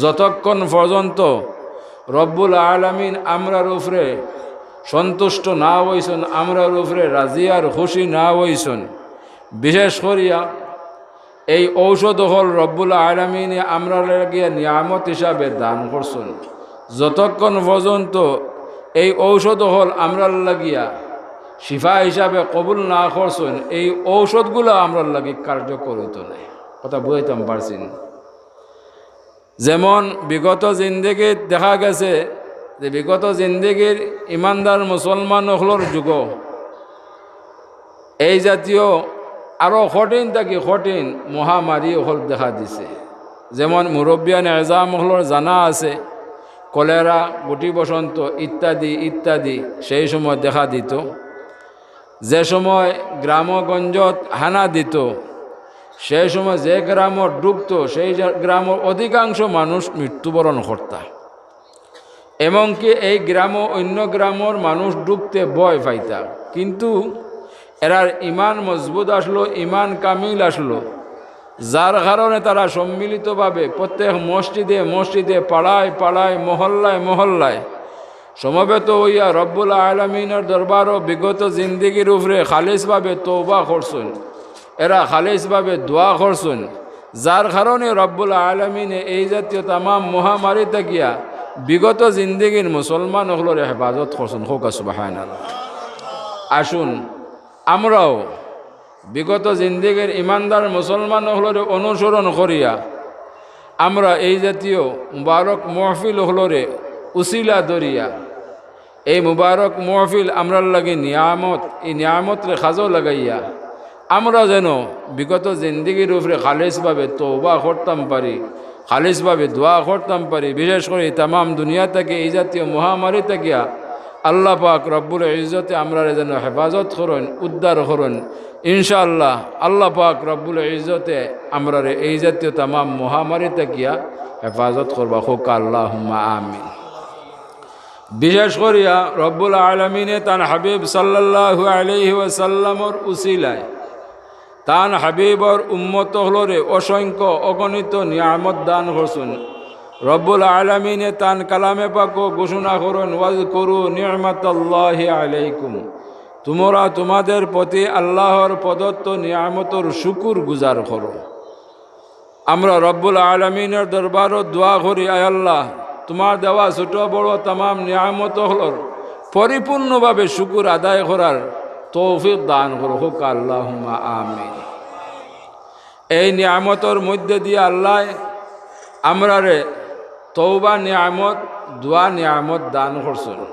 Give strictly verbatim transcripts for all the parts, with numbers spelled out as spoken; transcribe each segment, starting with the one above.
যতক্ষণ পর্যন্ত রব্বুল আলামিন আমরার উপরে সন্তুষ্ট না অইছইন, আমরার উপরে রাজি আর খুশি না অইছইন, বিশেষ করিয়া এই ঔষধ অকল রব্বুল আলামিনে আমরার লাগিয়া নিয়ামত হিসাবে দান করছইন, যতক্ষণ পর্যন্ত এই ঔষধ অকল আমরার লাগিয়া শিফা হিসাবে কবুল না করছইন, এই ঔষধগুলা আমরার লাগি কার্যকর অইতো নায়। কথা বুঝাইতাম পারছি নি? যেমন বিগত জিন্দেগিত দেখা গেছে যে বিগত জিন্দেগির ইমানদার মুসলমান অকলর যুগো এই জাতীয় আরো কঠিন থাকি কঠিন মহামারী অকল দেখা দিছে। যেমন মুরব্বিয়ান এজাম অকলর জানা আছে, কলেরা, গুটি বসন্ত ইত্যাদি ইত্যাদি সেই সময় দেখা দিত। যে সময় গ্রামগঞ্জত হানা দিত, সেই সময় যে গ্রামত ঢুকতো, সেই জা-, গ্রামর অধিকাংশ মানুষ মৃত্যুবরণ করতা। এমনকি এই গ্রামো অন্য গ্রামর মানুষ ঢুকতে ভয় পাইতা। কিন্তু এরার ইমান মজবুত আসলো, ইমান কামিল আসলো, যার কারণে তারা সম্মিলিতভাবে প্রত্যেক মসজিদে মসজিদে, পাড়ায় পাড়ায়, মহল্লায় মহল্লায় সমবেত অইয়া রব্বুল আলামিনর দরবারো বিগত জিন্দেগির উপরে খালিসভাবে তওবা করছইন। এরা খালিসভাবে দোয়া করছইন, যার কারণে রব্বুল আলামিনে এই জাতীয় তামাম মহামারী থাকিয়া বিগত জিন্দেগির মুসলমান অকলরে হেফাজত করছইন। কউক্কা সুবহানাল্লাহ। আসুন, আমরাও বিগত জিন্দেগির ইমানদার মুসলমান অকলরে অনুসরণ করিয়া আমরা এই জাতীয় মুবারক মহফিল অকলরে উসিলা ধরিয়া এই মুবারক মহফিল আমরার লাগি নিয়ামত, এই নিয়ামতরে কাজো লাগাইয়া আমরা যেন বিগত জিন্দেগির উপরে খালিসভাবে তওবা করতাম পারি, খালিসভাবে দোয়া করতাম পারি। বিশেষ করি তামাম দুনিয়া থাকি এই জাতীয় মহামারী থাকিয়া আল্লাহ পাক রব্বুল ইজ্জতে আমরারে যেন হেফাজত করইন, উদ্ধার করইন। ইনশাআল্লাহ, আল্লাহ পাক রব্বুল ইজ্জতে আমরারে এই জাতীয় তামাম মহামারী থাকিয়া হেফাজত করবা। কউক্কা আল্লাহুম্মা আমিন। বিশেষ করিয়া রব্বুল আলামিনে তান হাবিব সাল্লাল্লাহু আলাইহি ওয়াসাল্লামর উসিলায় তান হাবিবর উম্মত অকলরে অসংখ্য অগণিত নিয়ামত দান করছইন। রব্বুল আলামিনে তান কালামে পাকো ঘোষণা করইন, "ওয়াজকুরু নি'মাতাল্লাহি আলাইকুম।" তুমরা তুমাদের প্রতি আল্লাহর প্রদত্ত নিয়ামতর শুকুর গুজার করো। আমরা রব্বুল আলামিনর দরবারো দোয়া করি, আয় আল্লাহ, তুমার দেওয়া ছোট বড় তামাম নিয়ামত অকলর পরিপূর্ণভাবে শুকুর আদায় করার তৌফিক দান করো। কউক্কা আল্লাহুম্মা আমিন। এই নিয়ামতর মধ্যে দিয়া আল্লাহ আমরারে তওবা নিয়ামত, দোয়া নিয়ামত দান করছইন।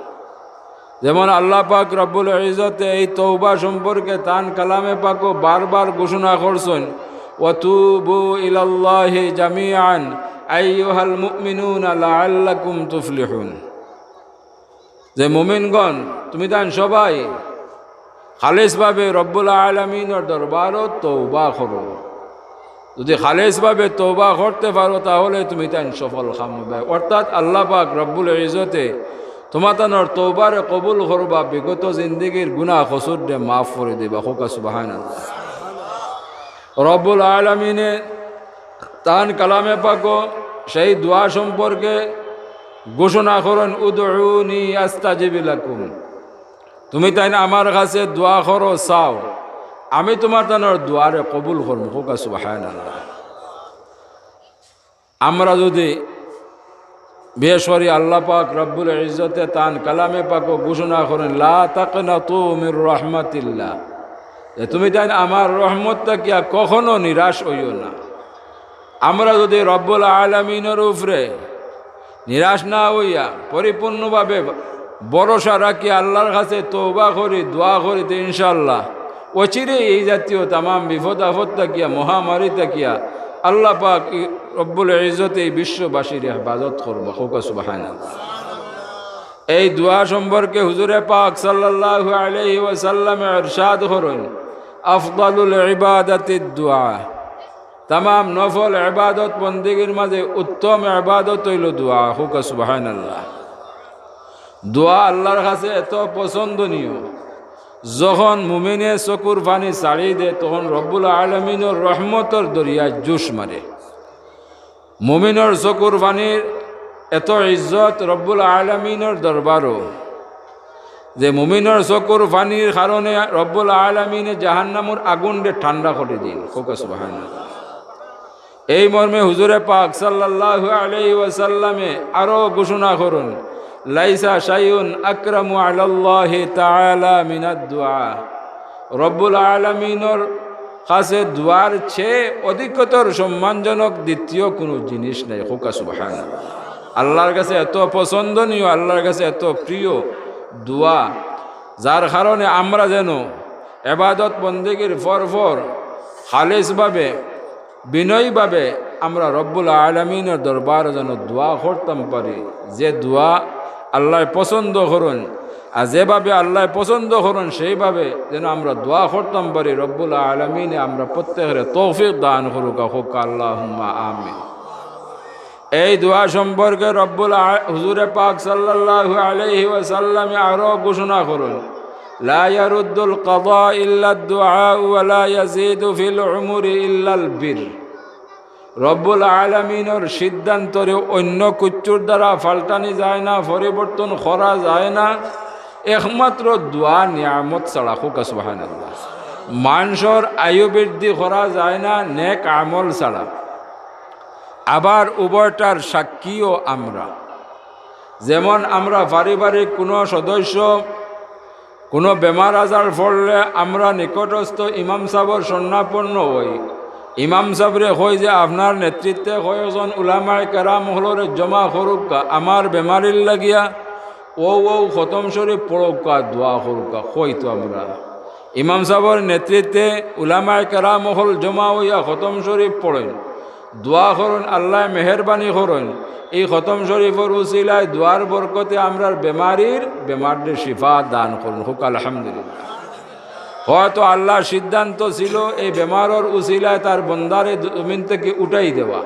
যেমন আল্লাহ পাক রব্বুল ইজ্জতে এই তওবা সম্পর্কে তান কালামে পাকো বারবার ঘোষণা করছইন, "ওয়াতুবু ইলাল্লাহি জামিআন আইয়ুহাল মুমিনুনা লাআল্লাকুম তুফলিহুন।" যে মুমিনগণ, তুমি তাইন সবাই খালিসভাবে রব্বুল আলামিনর দরবারো তওবা করো। যদি খালিসভাবে তওবা করতে পারো, তাহলে তুমি তাইন সফল কামিয়াব। অর্থাৎ আল্লাহ পাক রব্বুল ইজ্জতে তুমাতানর তওবারে কবুল করবা, বিগত জিন্দেগির গুনাহ কসুররে মাফ করি দিবা। কউক্কা সুবহানাল্লাহ। রব্বুল আলামিনে তান কালামে পাকো সেই দোয়া সম্পর্কে ঘোষণা করইন, "উদউনি আস্তাজিব লাকুম।" তুমি তাইন আমার কাছে দোয়া করো, চাও, আমি তুমাতানর দোয়ারে কবুল করমু। কউক্কা সুবহানাল্লাহ। আমরা যদি বিশেষ করি আল্লাহ পাক রব্বুল ইজ্জতে তান কালামে পাকো ঘোষণা করইন, "লা তাকনাতু মির রাহমাতিল্লাহ", যে তুমি তাইন আমার রহমত থাকিয়া কখনো নিরাশ অইও না। আমরা যদি রব্বুল আলামিনর উপরে নিরাশ না অইয়া পরিপূর্ণভাবে ভরসা রাখি, আল্লাহর কাছে তওবা করি, দোয়া করি, তে ইনশাআল্লাহ অচিরে এই জাতীয় তামাম বিপদ আপদ থাকিয়া, মহামারী থাকিয়া আল্লাহ পাক ই-, রব্বুল ইজ্জতে এই বিশ্ববাসীর হেফাজত করবা। কউক্কা সুবহানাল্লাহ। এই দোয়া সম্পর্কে হুজুরে পাক সাল্লাল্লাহু আলাইহি ওয়াসাল্লামে ইরশাদ করইন, "আফদালুল ইবাদাতিদ দুআ।" তামাম নফল ইবাদত বন্দেগীর মাঝে উত্তম ইবাদত অইলো দোয়া। কউক্কা সুবহানাল্লাহ। দোয়া আল্লাহর কাছে এত পছন্দনীয়, যখন মুমিনে চকুর পানি ছাড়ি দে, তখন রব্বুল আলামিনর রহমতর দরিয়ায় জোশ মারে। মুমিনর চকুর পানির এত ইজ্জত রব্বুল আলামিনর দরবারো, যে মুমিনর চকুর পানির কারণে রব্বুল আলামিনে জাহান্নামর আগুনরে ঠান্ডা করি দিন। কউক্কা সুবহানাল্লাহ। এই মর্মে হুজুরে পাক সাল্লাল্লাহু আলাইহি ওয়াসাল্লামে আরো ঘোষণা করইন, "লাইসা শাইউন আকরামু আলাল্লাহি তাআলা মিনাদ দুআ।" রব্বুল আলামিনর কাছে দোয়ার চেয়ে অধিকতর সম্মানজনক দ্বিতীয় কোনো জিনিস নাই। কউক্কা সুবহানাল্লাহ। আল্লাহর কাছে এত পছন্দনীয়, আল্লাহর কাছে এত প্রিয় দোয়া, যার কারণে আমরা যেন এবাদত বন্দেগীর পর পর খালিসভাবে, বিনয়ীভাবে আমরা রব্বুল আলামিনর দরবারো যেন দোয়া করতাম পারি, যে দোয়া আল্লায় পছন্দ করইন, আর যেভাবে আল্লায় পছন্দ করইন সেইভাবে যেন আমরা দোয়া করতাম পারি। রব্বুল আলামিনে আমরা প্রত্যেকরে তৌফিক দান করুক্কা, কউক্কা আল্লাহুম্মা আমিন। এই দোয়া সম্পর্কে রব্বুল আ-, হুজুরে পাক সাল্লাল্লাহু আলাইহি ওয়াসাল্লামে আরো ঘোষণা করইন, "লা ইয়ারুদ্দুল কাদা ইল্লাদ দুআ ওয়া লা ইয়াজিদু ফিল উমুরি ইল্লাল বির।" রব্বুল আলামিনর সিদ্ধান্তরে অন্য কিচ্ছুর দ্বারা পাল্টানি যায় না, পরিবর্তন করা যায় না, একমাত্র দোয়া নিয়ামত ছাড়া। কউক্কা সুবহানাল্লাহ। মানষর আয়ু বৃদ্ধি করা যায় না নেক আমল ছাড়া। আবার উভয়টার সাক্ষীও আমরা। যেমন আমরা পারিবারিক কোনো সদস্য কোনো বেমার আজার পড়লে আমরা নিকটস্থ ইমাম সাবর শরণাপন্ন অই। ইমাম সাবরে কই যে, "আপনার নেতৃত্বে কয়েকজন উলামায়ে কেরাম অকলরে জমা করুক্কা, আমার বেমারির লাগিয়া অউ অউ খতম শরীফ পড়ুক্কা, দোয়া করুক্কা।" কই তো আমরা। ইমাম সাবর নেতৃত্বে উলামায়ে কেরাম অকল জমা অইয়া খতম শরীফ পড়ইন, দোয়া করইন, আল্লায় মেহেরবানি করইন, এই খতম শরীফর উসিলায় দোয়ার বরকতে আমরার বেমারির বেমাররে শিফা দান করইন। কউক্কা আলহামদুলিল্লাহ। হয়তো আল্লাহর সিদ্ধান্ত ছিল এই বেমারর উসিলায় তার বন্দারে জমিন থাকি উঠাই দেওয়া,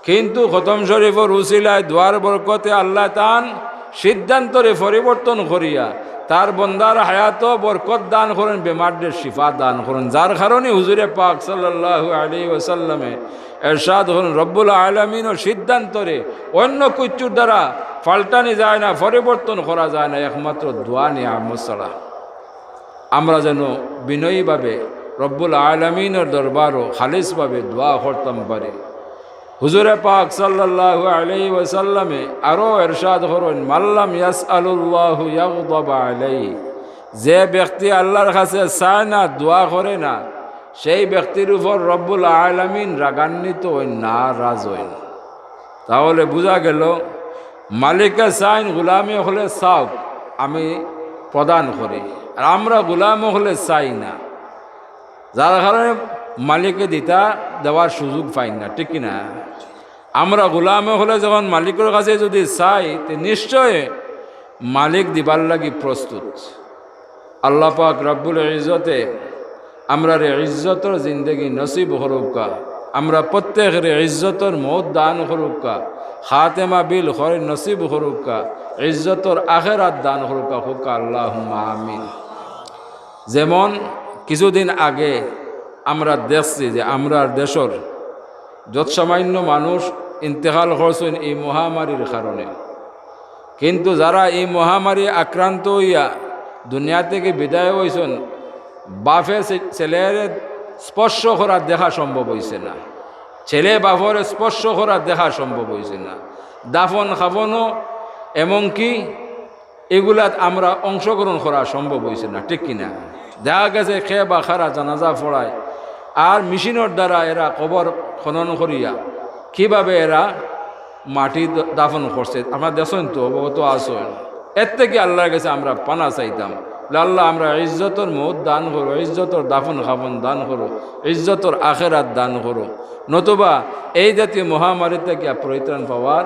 কিন্তু খতম শরীফর উসিলায় দোয়ার বরকতে আল্লায় তান সিদ্ধান্তরে পরিবর্তন করিয়া তার বন্দার হায়াতো বরকত দান করইন, বেমাররে শিফা দান করইন, যার কারণে হুজুরে পাক সাল্লাল্লাহু আলাইহি ওয়াসাল্লামে এরশাদ করইন, রব্বুল আলামিনর সিদ্ধান্তরে অন্য কিচ্ছুর দ্বারা পাল্টানি যায় না, পরিবর্তন করা যায় না, একমাত্র দোয়া নিয়ামত ছাড়া। আমরা যেন বিনয়ীভাবে রব্বুল আলামিনর দরবারো খালিসভাবে দোয়া করতাম পারি। হুজুরে পাক সাল্লাল্লাহু আলাইহি ওয়াসাল্লামে আরো এরশাদ করইন, "মাল্লাম ইয়াসআলুল্লাহু ইয়াগদাব আলাইহি।" যে ব্যক্তি আল্লাহর কাছে চায় না, দোয়া করে না, সেই ব্যক্তির উপর রব্বুল আলামিন রাগান্বিত অইন, নারাজ অইন। তাহলে বুঝা গেল, মালিকে চাইন গুলামে অকলে চাউক, আমি প্রদান করি, আর আমরা গুলাম অকলে চাই না, যার কারণে মালিকে দিতা দেওয়ার সুযোগ পাইন না, ঠিক কি না? আমরা গুলাম অকলে যখন মালিকর কাছে যদি চাই, তে নিশ্চয় মালিক দিবার লাগি প্রস্তুত। আল্লাহ পাক রব্বুল ইজ্জতে আমরারে ইজ্জতর জিন্দেগি নসিব করুক্কা, আমরা প্রত্যেকরে ইজ্জতর মউত দান করুক্কা, খাতেমা বিল খৈর নসিব করুক্কা, ইজ্জতর আখেরাত দান করুক্কা, কউক্কা আল্লাহুম্মা আমিন। যেমন কিছুদিন আগে আমরা দেখছি যে আমরার দেশর যত সামান্য মানুষ ইন্তেকাল করছইন এই মহামারীর কারণে, কিন্তু যারা এই মহামারী আক্রান্ত অইয়া দুনিয়া থাকি বিদায় অইছইন, বাপে ছে-, ছেলেরে স্পর্শ করা দেখা সম্ভব অইছে না, ছেলে বাপরে স্পর্শ করা দেখা সম্ভব অইছে না, দাফন কাফনও এমনকি এগুলাত আমরা অংশগ্রহণ করা সম্ভব অইছে না, ঠিক কি না? দেখা গেছে কে বা কারা জানাজা পড়ায়, আর মেশিনর দ্বারা এরা কবর খনন করিয়া কিভাবে এরা মাটি দ-, দাফন করছে, আপনারা দেখছইন তো, অবগত আছইন। এর থাকি আল্লাহর কাছে আমরা পানা চাইতাম, বলে, "আল্লাহ, আমরা ইজ্জতর মউত দান করো, ইজ্জতর দাফন কাফন দান করো, ইজ্জতর আখেরাত দান করো, নতুবা এই জাতীয় মহামারী থাকি পরিত্রাণ পাওয়ার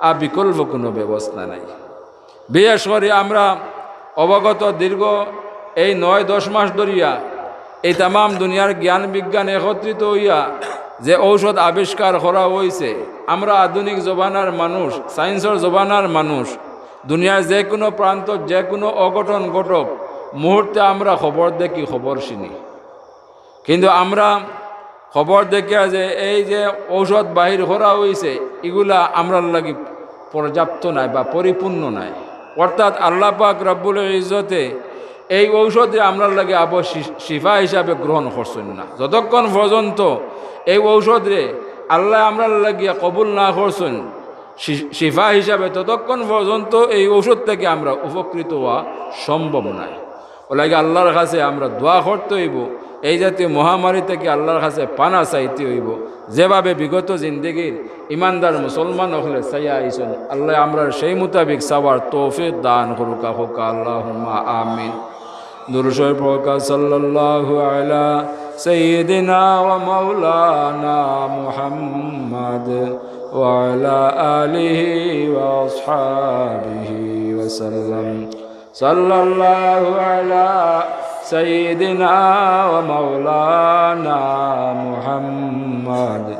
আর বিকল্প কোনো ব্যবস্থা নাই।" বিশেষ করি আমরা অবগত, দীর্ঘ এই নয় দশ মাস ধরিয়া এই তামাম দুনিয়ার জ্ঞান বিজ্ঞান একত্রিত অইয়া যে ঔষধ আবিষ্কার করা অইছে, আমরা আধুনিক জমানার মানুষ, সায়েন্সর জমানার মানুষ, দুনিয়ার যে কোনো প্রান্ত যে কোনো অঘটন ঘটুক, মুহূর্তে আমরা খবর দেখি, খবর শুনি। কিন্তু আমরা খবর দেখিয়া যে এই যে ঔষধ বাহির করা অইছে, ইগুলা আমরার লাগি পর্যাপ্ত নায় বা পরিপূর্ণ নায়। অর্থাৎ আল্লাহ পাক রব্বুল ইজ্জতে এই ঔষধরে আমরার লাগি আবার শি-, শিফা হিসাবে গ্রহণ করছইন না। যতক্ষণ পর্যন্ত এই ঔষধরে আল্লায় আমরার লাগিয়া কবুল না করছইন শি-, শিফা হিসাবে, ততক্ষণ পর্যন্ত এই ঔষধ থাকি আমরা উপকৃত অওয়া সম্ভব নায়। অউ লাগি আল্লাহর কাছে আমরা দোয়া করতে অইবো, এই জাতীয় মহামারী থাকি আল্লাহর কাছে পানা চাইতে অইবো। যেভাবে বিগত জিন্দেগির ইমানদার মুসলমান অকলে চাইয়া আইছইন, আল্লায় আমরারে সেই মোতাবিক চাওয়ার তৌফিক দান করুক্কা, কউক্কা আল্লাহুম্মা আমিন। দুরূদ শরীফ পড়ুক্কা, সাল্লাল্লাহু আলা সাইয়্যিদিনা ওয়া মাওলানা মুহাম্মাদ ওয়া আলা আলিহি ওয়া আসহাবিহি ওয়া সাল্লাম। সাল্লাল্লাহু আলা সাইয়্যিদিনা ওয়া মাওলানা মুহাম্মাদ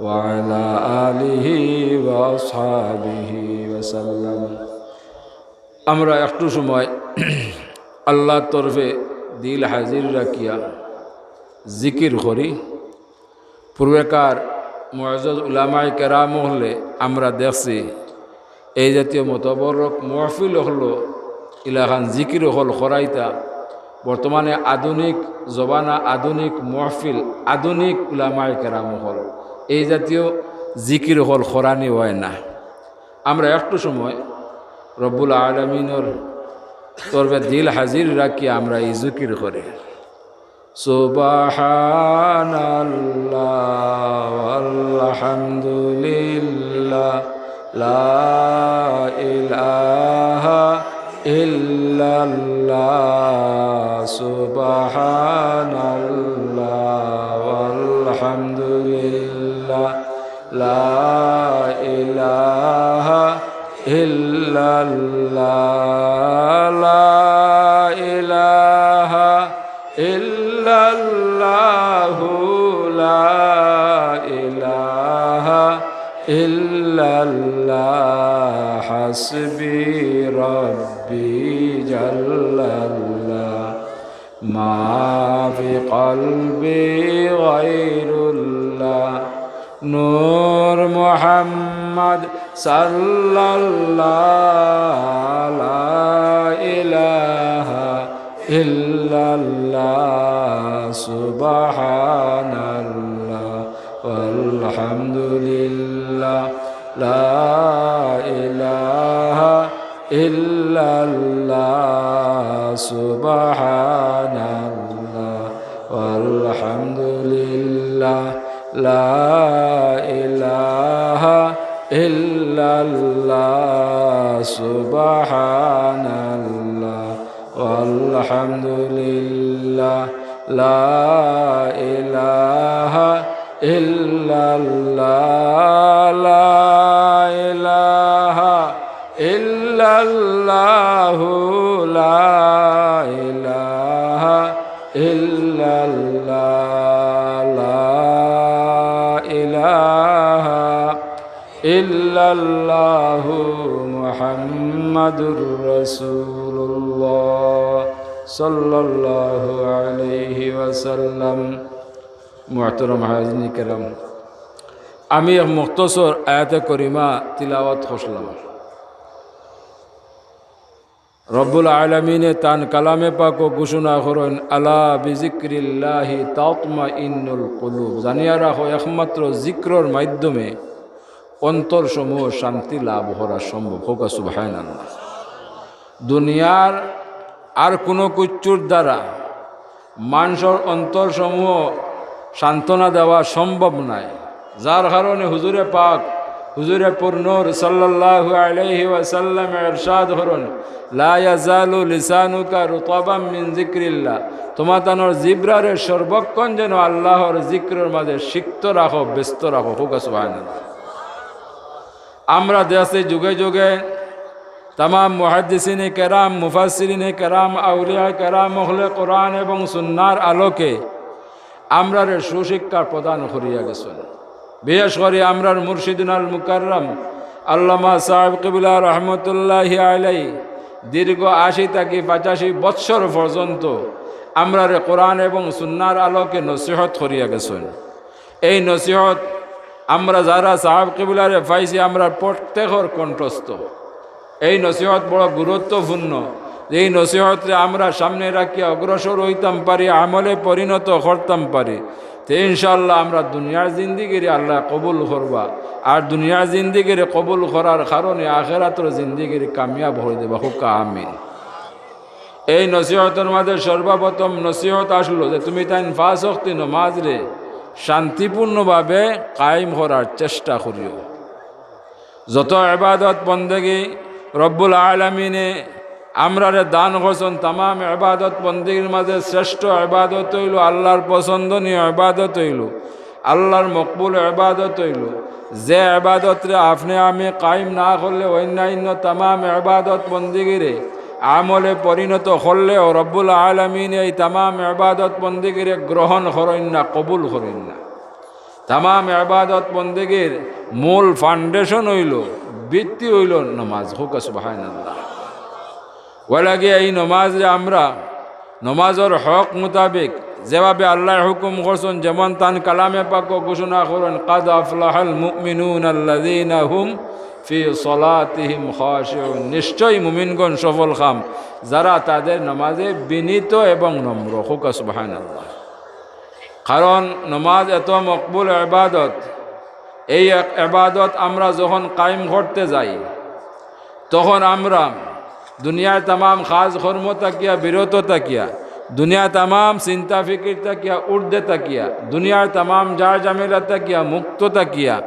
ওয়া আলা আলিহি ওয়া আসহাবিহি ওয়া সাল্লাম। আমরা একটু সময় আল্লাহর তরফে দিল হাজির রাখিয়া জিকির করি। পূর্বেকার মুআজ্জাজ উলামায়ে কেরাম অকলে আমরা দেখছি, এই জাতীয় মোতাবরক মহফিল অকলো ইলাখান জিকির অকল করাইতা। বর্তমানে আধুনিক জমানা, আধুনিক মহফিল, আধুনিক উলামায়ে কেরাম অকল, এই জাতীয় জিকির অকল করানি অয় না। আমরা একটু সময় রব্বুল আলামিনর তরফে দিল হাজির রাখিয়া আমরা এই জিকির করি। সুবহানাল্লাহ ওয়াল হামদুলিল্লাহ, লা ইলাহা ইল্লাল্লাহ, সুবহানাল্লাহ ওয়াল হামদুলিল্লাহ, লা ইলাহা ইল্লাল্লাহ, লা ইলাহা ইল্লাল্লাহু, লা ইলাহা ইল্লাল্লাহ, হাসবি রব্বি জাল্লাল্লাহ। ما في قلبي غير الله، نور محمد صلى الله، لا إله إلا الله، سبحان الله والحمد لله، لا إله إلا الله، سبحان الله والحمد لله، لا إله إلا الله، سبحان الله والحمد لله، لا إله إلا الله، لا إله إلا الله، لا إله إلا الله، لا إله إلا الله، محمد رسول الله، صلى الله عليه وسلم। মুহতারাম হাজিরিন কেরাম, আমি এক মুখতসর আয়াতে করিমা তিলাওয়াত করলাম। রব্বুল আলামিনে তান কালামে পাকো ঘোষণা করইন, "আলা বিযিকরিল্লাহি তাতমাইন্নুল কুলুব।" জানিয়া রাখো, একমাত্র জিকিরর মাধ্যমে অন্তরসমূহ শান্তি লাভ করা সম্ভব। কউক্কা সুবহানাল্লাহ। দুনিয়ার আর কুনু কিচ্ছুর দ্বারা মানষর অন্তরসমূহ সান্ত্বনা দেওয়া সম্ভব নায়, যার কারণে হুজুরে পাক, হুজুরে পুরনূর সাল্লাল্লাহু আলাইহি ওয়াসাল্লামে ইরশাদ করইন, "লা ইয়াজালু লিসানুকা রুতাবাম মিন যিকরিল্লাহ।" তুমাতানর জিব্রারে সর্বক্ষণ যেন আল্লাহর জিকিরর মাঝে সিক্ত রাখো, ব্যস্ত রাখো। কউক্কা সুবহানাল্লাহ। আমরা দেখছি যুগে যুগে তামাম মুহাদ্দিসিনে কেরাম, মুফাসসিরিনে কেরাম, আউলিয়া কেরাম অকলে কোরআন এবং সুন্নাহর আলোকে আমরারে সুশিক্ষা প্রদান করিয়া গেছইন। বিশেষ করি আমরার মুর্শিদুনাল মুকাররম আল্লামা সাহেব কিবলা রহমতুল্লাহি আলাইহি দীর্ঘ আশি থাকি পঁচাশি বৎসর পর্যন্ত আমরারে কোরআন এবং সুন্নাহর আলোকে নসিহত করিয়া গেছইন। এই নসিহত আমরা যারা সাহাব কিবলারে পাইছি, আমরা প্রত্যেকর কণ্ঠস্থ। এই নসিহত বড় গুরুত্বপূর্ণ, যে এই নসিহতরে আমরা সামনে রাখিয়া অগ্রসর হইতাম পারি, আমলে পরিণত করতাম পারি, তে ইনশাআল্লাহ আমরা দুনিয়ার জিন্দিগিরে আল্লাহ কবুল করবা। আর দুনিয়ার জিন্দিগিরে কবুল করার কারণে আখেরাতর জিন্দিগিরে কামিয়াব হয়ে দেবা। হুকা আমিন। এই নসিহতর মাঝে সর্বপ্রথম নসিহত আসলো যে তুমি তাইন পাঁচ ওয়াক্তি নমাজরে শান্তিপূর্ণভাবে কায়েম করার চেষ্টা করিও। যত ইবাদত বন্দেগি রব্বুল আলামিনে আমরারে দান করছইন, তামাম ইবাদত বন্দেগির মাঝে শ্রেষ্ঠ ইবাদত অইলো, আল্লাহর পছন্দনীয় ইবাদত অইলো, আল্লাহর মকবুল ইবাদত অইলো, যে ইবাদতরে আপনে আমি কায়েম না করলে অন্যান্য তামাম ইবাদত বন্দেগিরে আমলে পরিণত করলেও রব্বুল আলামিনে এই তামাম ইবাদত বন্দেগিরে গ্রহণ করইন না, কবুল করইন না। তামাম ইবাদত বন্দেগির মূল foundation অইলো, ভিত্তি অইলো নমাজ। হুকা সুবহানাল্লাহ। ওয়ালাগিয়া এই নমাজরে আমরা নমাজর হক মোতাবেক যেভাবে আল্লায় হুকুম করছইন, যেমন তান কালামে পাকো ঘোষণা করইন, "কাদ আফলাহাল মুমিনুন আল্লাযীনা হুম ফি সালাতিহিম খাশিউন।" নিশ্চয়ই মুমিনগণ সফলকাম, যারা তাদের নমাজে বিনীত এবং নম্র। হুকা সুবহানাল্লাহ। কারণ নমাজ এত মকবুল ইবাদত, এই এক ইবাদত আমরা যখন কায়েম করতে যাই, তখন আমরা দুনিয়ার তামাম কাজ কর্ম থাকিয়া বিরত থাকিয়া, দুনিয়ার তামাম চিন্তা ফিকির থাকিয়া ঊর্ধ্বে থাকিয়া, দুনিয়ার তামাম জার ঝামেলা থাকিয়া মুক্ত থাকিয়া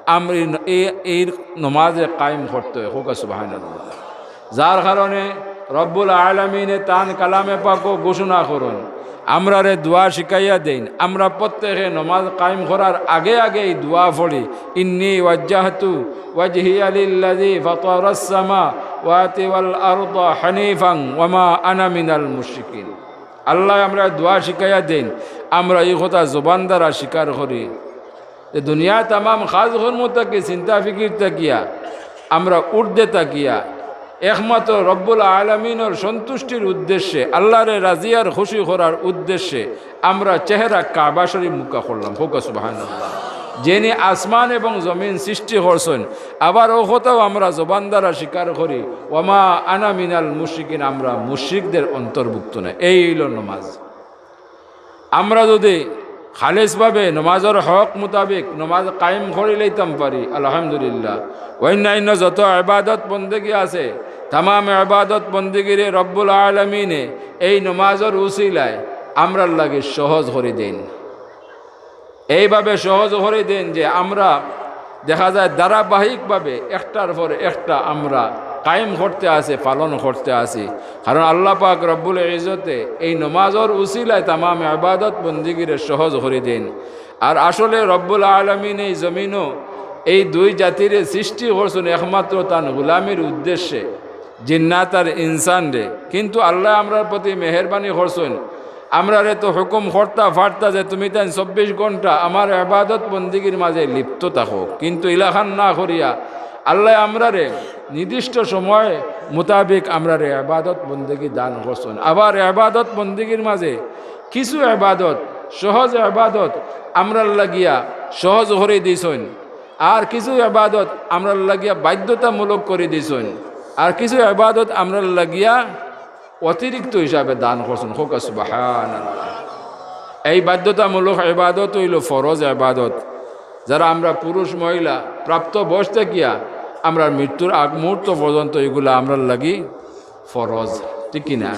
আমরা এই, এই, এই নমাজে কায়েম করতে হয়। হুকা সুবহানাল্লাহ। যার কারণে রব্বুল আলামিনে তান কালামে পাকো ঘোষণা করইন, আমরারে দোয়া শিখাইয়া দেইন। আমরা প্রত্যেকে নমাজ কায়েম করার আগে আগে এই দোয়া পড়ি, "ইন্নী ওয়াজ্জাহতু ওয়াজহিয়া লিল্লাযী ফাতারাস সামাওয়াতি ওয়াল আরদা হানিফান ওয়া মা আনা মিনাল মুশরিকিন।" আল্লায় আমরারে দোয়া শিখাইয়া দেইন, আমরা এই কথা জবান দ্বারা স্বীকার করি। যে দুনিয়ার তামাম কাজ কর্ম থাকি, চিন্তা ফিকির থাকিয়া, আমরা ঊর্ধ্বে থাকিয়া, একমাত্র রব্বুল আলামিনর সন্তুষ্টির উদ্দেশ্যে, আল্লাহরে রাজি আর খুশি করার উদ্দেশ্যে আমরা চেহারা কাবা শরীফ মুখা করলাম। হুকা সুবহানাল্লাহ। যিনি আসমান এবং জমিন সৃষ্টি করছইন, আবার ও কথাও আমরা জবান দ্বারা স্বীকার করি, "ওয়ামা আনা মিনাল মুশরিকিন", আমরা মুশরিকদের অন্তর্ভুক্ত নয়। এই অইলো নমাজ। আমরা যদি খালেসভাবে নমাজর হক মোতাবেক নমাজ কায়েম করি লইতাম পারি, আলহামদুলিল্লাহ। অন্যান্য যত ইবাদত বন্দেগি আছে, তামাম ইবাদত বন্দেগিরে রব্বুল আলামিনে এই নমাজর উসিলায় আমরার লাগি সহজ করি দেইন। এইভাবে সহজ করি দেইন যে আমরা দেখা যায় ধারাবাহিকভাবে একটার পর একটা আমরা কায়েম করতে আছি, পালন করতে আছি। কারণ আল্লাহ পাক রব্বুল ইজ্জতে এই নমাজর উসিলায় তামাম ইবাদত বন্দিগিরে সহজ করি দেইন। আর আসলে রব্বুল আলামিন এই জমিনও এই দুই জাতিরে সৃষ্টি করছইন একমাত্র তান গোলামির উদ্দেশ্যে, জিন্নাত আর ইনসানরে। কিন্তু আল্লায় আমরার প্রতি মেহেরবানি করছইন, আমরারে তো হুকুম করতা পারতা যে তুমি তাইন চব্বিশ ঘন্টা আমার ইবাদত বন্দিগির মাঝে লিপ্ত থাকো, কিন্তু ইলাখান না করিয়া আল্লায় আমরারে নির্দিষ্ট সময় মোতাবেক আমরারে ইবাদত বন্দিগি দান করছইন। আবার ইবাদত বন্দিগির মাঝে কিছু ইবাদত, সহজ ইবাদত আমরার লাগিয়া সহজ করি দিছইন, আর কিছু ইবাদত আমরার লাগিয়া বাধ্যতামূলক করি দিছইন, আর কিছু ইবাদত আমরার লাগিয়া অতিরিক্ত হিসাবে দান করছইন। কউক্কা সুবহানাল্লাহ। এই বাধ্যতামূলক ইবাদত অইলো ফরজ ইবাদত, যারা আমরা পুরুষ মহিলা প্রাপ্ত বয়স থাকিয়া আমরার মৃত্যুর আগ মুহূর্ত পর্যন্ত এগুলা আমরার লাগি ফরজ, ঠিক কি না?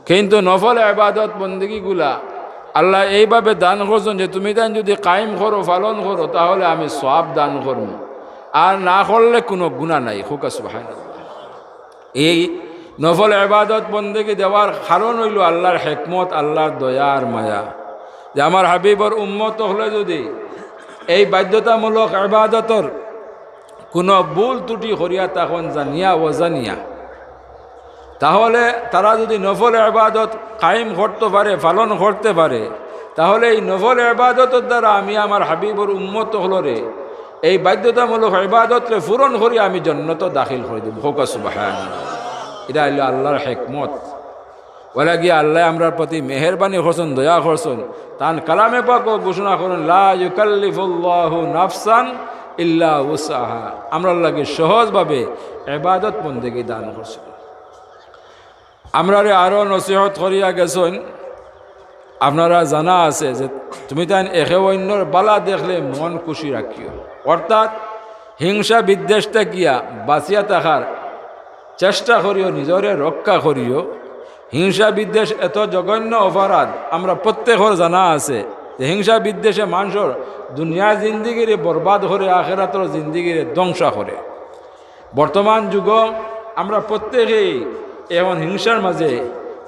কিন্তু নফল ইবাদত বন্দিগিগুলা আল্লায় এইভাবে দান করছইন যে তুমি তাইন যদি কায়েম করো, পালন করো, তাহলে আমি সওয়াব দান করমু, আর না করলে কুনু গুনা নাই। কউক্কা সুবহানাল্লাহ। এই নফল ইবাদত বন্দিগি দেওয়ার কারণ অইলো আল্লার হিকমত, আল্লার দয়া আর মায়া, যে আমার হাবিবর উম্মত অকলে যদি এই বাধ্যতামূলক ইবাদতর কুনু ভুল ত্রুটি করিয়া থাকইন জানিয়া অজানিয়া, তাহলে তারা যদি নফল ইবাদত কায়েম করতে পারে, পালন করতে পারে, তাহলে এই নফল ইবাদতর দ্বারা আমি আমার হাবিবর উম্মত অকলরে এই বাধ্যতামূলক ইবাদতরে পূরণ করি আমি জন্নতো দাখিল করি দিমু। কউক্কা সুবহানাল্লাহ। ইটা অইলো আল্লার হিকমত। অলাগি আল্লায় আমরার প্রতি মেহেরবানি করছইন, দয়া করছইন। তান কালামে পাকো ঘোষণা করইন, "লা ইউকাল্লিফুল্লাহু নাফসান ইল্লা উসআহা।" আমরার লাগি সহজভাবে ইবাদত বন্দেগি দান করছইন। আমরারে আরো নসিহত করিয়া গেছইন, আপনারা জানা আছে যে তুমি তাইন একে অইন্যর বালা দেখলে মন খুশি রাখিও, অর্থাৎ হিংসা বিদ্বেষ থাকিয়া বাঁচিয়া থাকার চেষ্টা করিও, নিজরে রক্ষা করিও। হিংসা বিদ্বেষ এত জঘন্য অপরাধ, আমরা প্রত্যেকর জানা আছে যে হিংসা বিদ্বেষে মানষর দুনিয়ার জিন্দিগিরে বরবাদ করে, আখেরাতর জিন্দিগিরে ধ্বংস করে। বর্তমান যুগো আমরা প্রত্যেকেই এখন হিংসার মাঝে